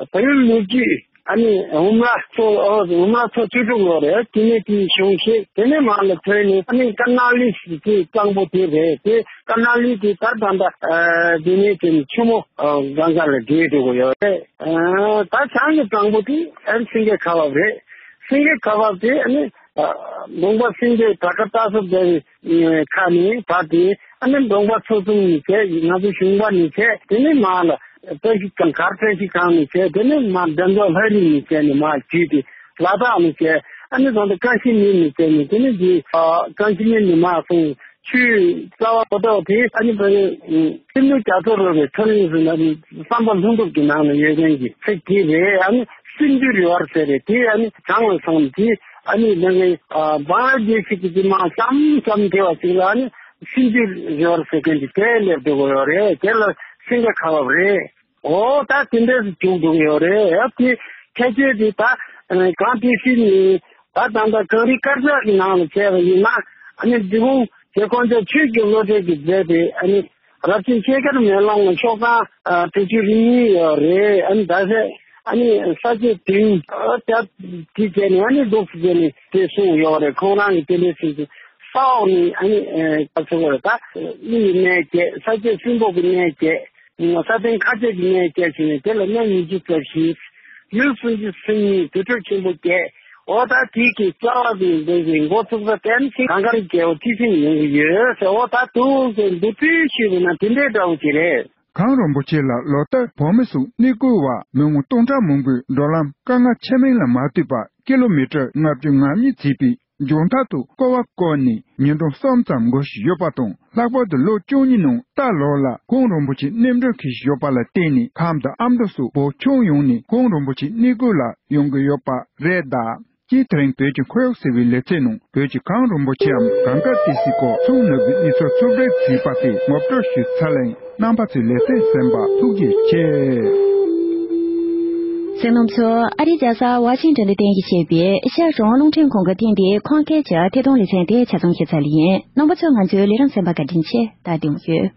ཨ་བལ་ཡུལ་ལོ་རྒྱུས། ཨ་ནི་འུམ་ལ་མཚོ། ཨོ། འུམ་ལ་མཚོ་བཅུ་དྲུག་ལོ་རེད། དེ་ནས་དེའི་གཞུང་ཤེས། དེ་ནས་མར་ལ་ཐོན་ནས་ཨ་ནི་ཀ་ན་ལི་ཟེར་གྱི་གཙང་པོ་དེ་རེད། དེ་ཀ་ན་ལི་དེ་ད་ད་ལྟ་ཨ་དེ་ནས་དེ་ནས་ཆུ་མོ་ཨ་གང་ག་ལ་འདྲེས་འགྲོ་གི་ཡོད་རེད། ཨ་ད་བྱང་གི་གཙང་པོ་དེ་ཨ་ནི་སེང་གེ་ཁ་བབས་རེད། སེང་གེ་ཁ་བབས་དེ་ཨ་ནི་ཨ་གདོང་པ་སེང་གེ་བྲག་དཀར་རྟ་ཟོར་བསྡད་པའི་ཁ་ནས་བབས་ཏེ། ཨ་ནི་གདོང་པ་མཚོ་གཙུག་ནས་བྱས། ང་ཚོ་གཞུང་པ་ནས་བྱས། དེ་ནས་མར་ལ་བཀྲ་ཤིས་སྒང་། གར་བཀྲ་ཤིས་སྒང་ནས་བྱས། དེ་ནས་མར་འགྲེམས་ཚོགས་ལྷ་རི་ནས་བྱས་ནས་མར་བརྒྱུད་དེ་ལ་དྭགས་ནས་བྱས། ཨ་ནི་ད་ལྟ་ཀ་ཤི་མིར་ནས་བྱས་ནས། དེ་ནས་འདི་ཨ་ཀ་ཤི་མིར་ནས་མར་སོང་། ཆུའི་རྩ་བ་གོ་ཐོག་དེ་ཨ་ནི་བོད་སྲིན་མོ་རྒྱ་མཚོ་རོལ་པའི་ཐོ་རངས་ཟེར་ན་བསམ་པ་ལྷུན་གྲུབ་ཀྱི་ནང་ན་ཡོད་མཁན་གྱི་ཚིག་དེ་རེད། ཨ་ནི་སིན་དྷུ་རི་ཝར་ཟེར་རེད། དེ་ཨ་ནི་བྱང་ལ་སོང་། དེ་ཨ་ནི་ནང་གི་ཨ་བང་ལ་དེ་ཞིག་གི་དེ་མར་ཟམ་ཟམ་དེ་བ་ཞིག་ལ་ཨ་ནི་སིན་དྷུ་རི་ཝར་ཟེར་མཁན་དེ་དེ་སླེབས་འགྲོ་གི་ཡོད་རེད། དེ་ལ་སེང་གེ་ཁ་བབས་རེད། འོ་ད་དེ་འདྲས་སུ་བྱུང་འགྲོ་གི་ཡོད་རེད། ཡ་དེ་ཁྱད་ཆོས་དེ་ད་གངས་ཏི་སེ་ནས་ད་ད་ལྟ་གངས་རི་དཀར་ཆག་གི་ནང་ལ་བྱས་པ་ཡིན་ན། ཨ་ནི་འབྲས་སྤུངས་དེ་ཁོང་ཚོས་ཆོས་ཀྱི་བློ་གྲོས་ཀྱིས་མཛད་པའི་ཨ་ནི་རབ་བྱུང་ཤེལ་དཀར་མེ་ལོང་ལ་ཤོག་ཐང་ཨ་དྲུག་ཅུ་རེ་གཉིས་ཡོད་རེད། ཨ་ནི་ད་ཆ་ཨ་ནི་ས་སྐྱ་དུང་ཨ་ད་དེ་བྱས་ནས་ཨ་ནི་འདུག་སེ་བྱས་ནས་དེ་གསུངས་ཡོད་རེད། ཁོང་རང་གིས་དེ་འདྲའི་ཚིག་དེ་ས་འོག་ནས་ཨ་ནི་ཨ་ཚོ་བར་ད་གླུ་ཡི་གནས་བརྒྱད། ས་སྐྱ་སྲིན་པོ་གི་གནས་བརྒྱད། ས་སྟེང་མཁའ་སྤྱོད་ཀྱི་གནས་བརྒྱད་ཟེར་ནས་དེ་ལ་གནས་ཉི་ཤུ་རྩ་བཞི། ཡུལ་སུམ་ཅུ་སོ་གཉིས། དུར་ཁྲོད་ཆེན་པོ་བརྒྱད། འོ་ད་དེ་གི་རྩ་བ་དེ་འདི་གི་འགོ་ཚུགས་ས་དེ་ནི་གངས་དཀར་རྒྱལ་པོ་ཁྲི་སྲོང་ལྡེའུ་བཙན་ཡོང་གི་ཡོད་ཟེར། འོ་ད་འདུག་སེ་འདུག་སྤྲོད་ཞུས་པ་ན་དེ་འདྲའི་འདྲ་བོ་ཅིག་རེད། གངས་རིན་པོ་ཆེ་ལ་ལོ་ལྟར་བོད་མི་ཚོ་གནས་སྐོར་བ་མི་ངོ་སྟོང་ཕྲག་མང་པོས་འགྲོ་ལམ་དཀའ་ངལ་ཆེ་དམན་ལ་མ་ལྟོས་པར་ཀི་ལོ་མི་ཊར་ལྔ་བཅུ་ང་གཉིས་བྱས་པའི་མཇུག་མཐར་དུ་སྐོར་བ་བསྐོར་ནས་ཉིན་གྲངས་གསུམ་ཙམ་འགོར་བཞིན་ཡོད་པ་དང་། ལྷག་པར་དུ་ལོ་བཅུ་གཉིས་ནང་རྟ་ལོག་ལ་གངས་རིན་པོ་ཆེ་རྣམ་གྲོལ་འཁེལ་བཞིན་ཡོད་པ་ལ་བརྟེན་ནས། ཁམས་དང་ཨ་མདོ་སོགས་བོད་ཁྱོན་ཡོངས་ནས་གངས་རིན་པོ་ཆེ་གནས་སྐོར་ལ་ཡོང་གི་ཡོད་པ་རེད་གདའ། སྤྱིར་དེ་རིང་བོད་ཀྱི་འཁོར་གཡོག་ཟེར་བའི་ལེ་ཚན་ནང་བོད་ཀྱི་གངས་རིན་པོ་ཆེའམ་གངས་དཀར་ཏི་སེའི་སྐོར་ཚོང་ནོར་བུའི་གནས་ཚུལ་ཕྱོགས་བསྒྲིགས་བྱས་པ་དེ་ངོ་སྤྲོད་ཞུས་ཚར་ལེ། རྣམ་པ་ཚོས་ལེ་ཚན་གསན་པར་ཐུགས་རྗེ་ཆེ། གསན་མཁན་ཚོ། ཨ་རིའི་རྒྱལ་ས་ཝ་ཤིང་ཊོན་དུ་རྟེན་གཞི་བྱས་པའི་ཨེ་ཤ་ཡ་རང་དབང་རླུང་འཕྲིན་ཁང་གི་ཐེངས་འདིའི་ཁམས་སྐད་ཀྱི་ཐད་གཏོང་ལེ་ཚན་དེ་ཆ་ཚང་ཞུས་ཚར་ལེ་ཡིན། རྣམ་པ་ཚོས་ང་ཚོའི་ལས་རིམ་གསན་པར་བཀའ་དྲིན་ཆེ། ད་བདེ་མོ་བྱོས།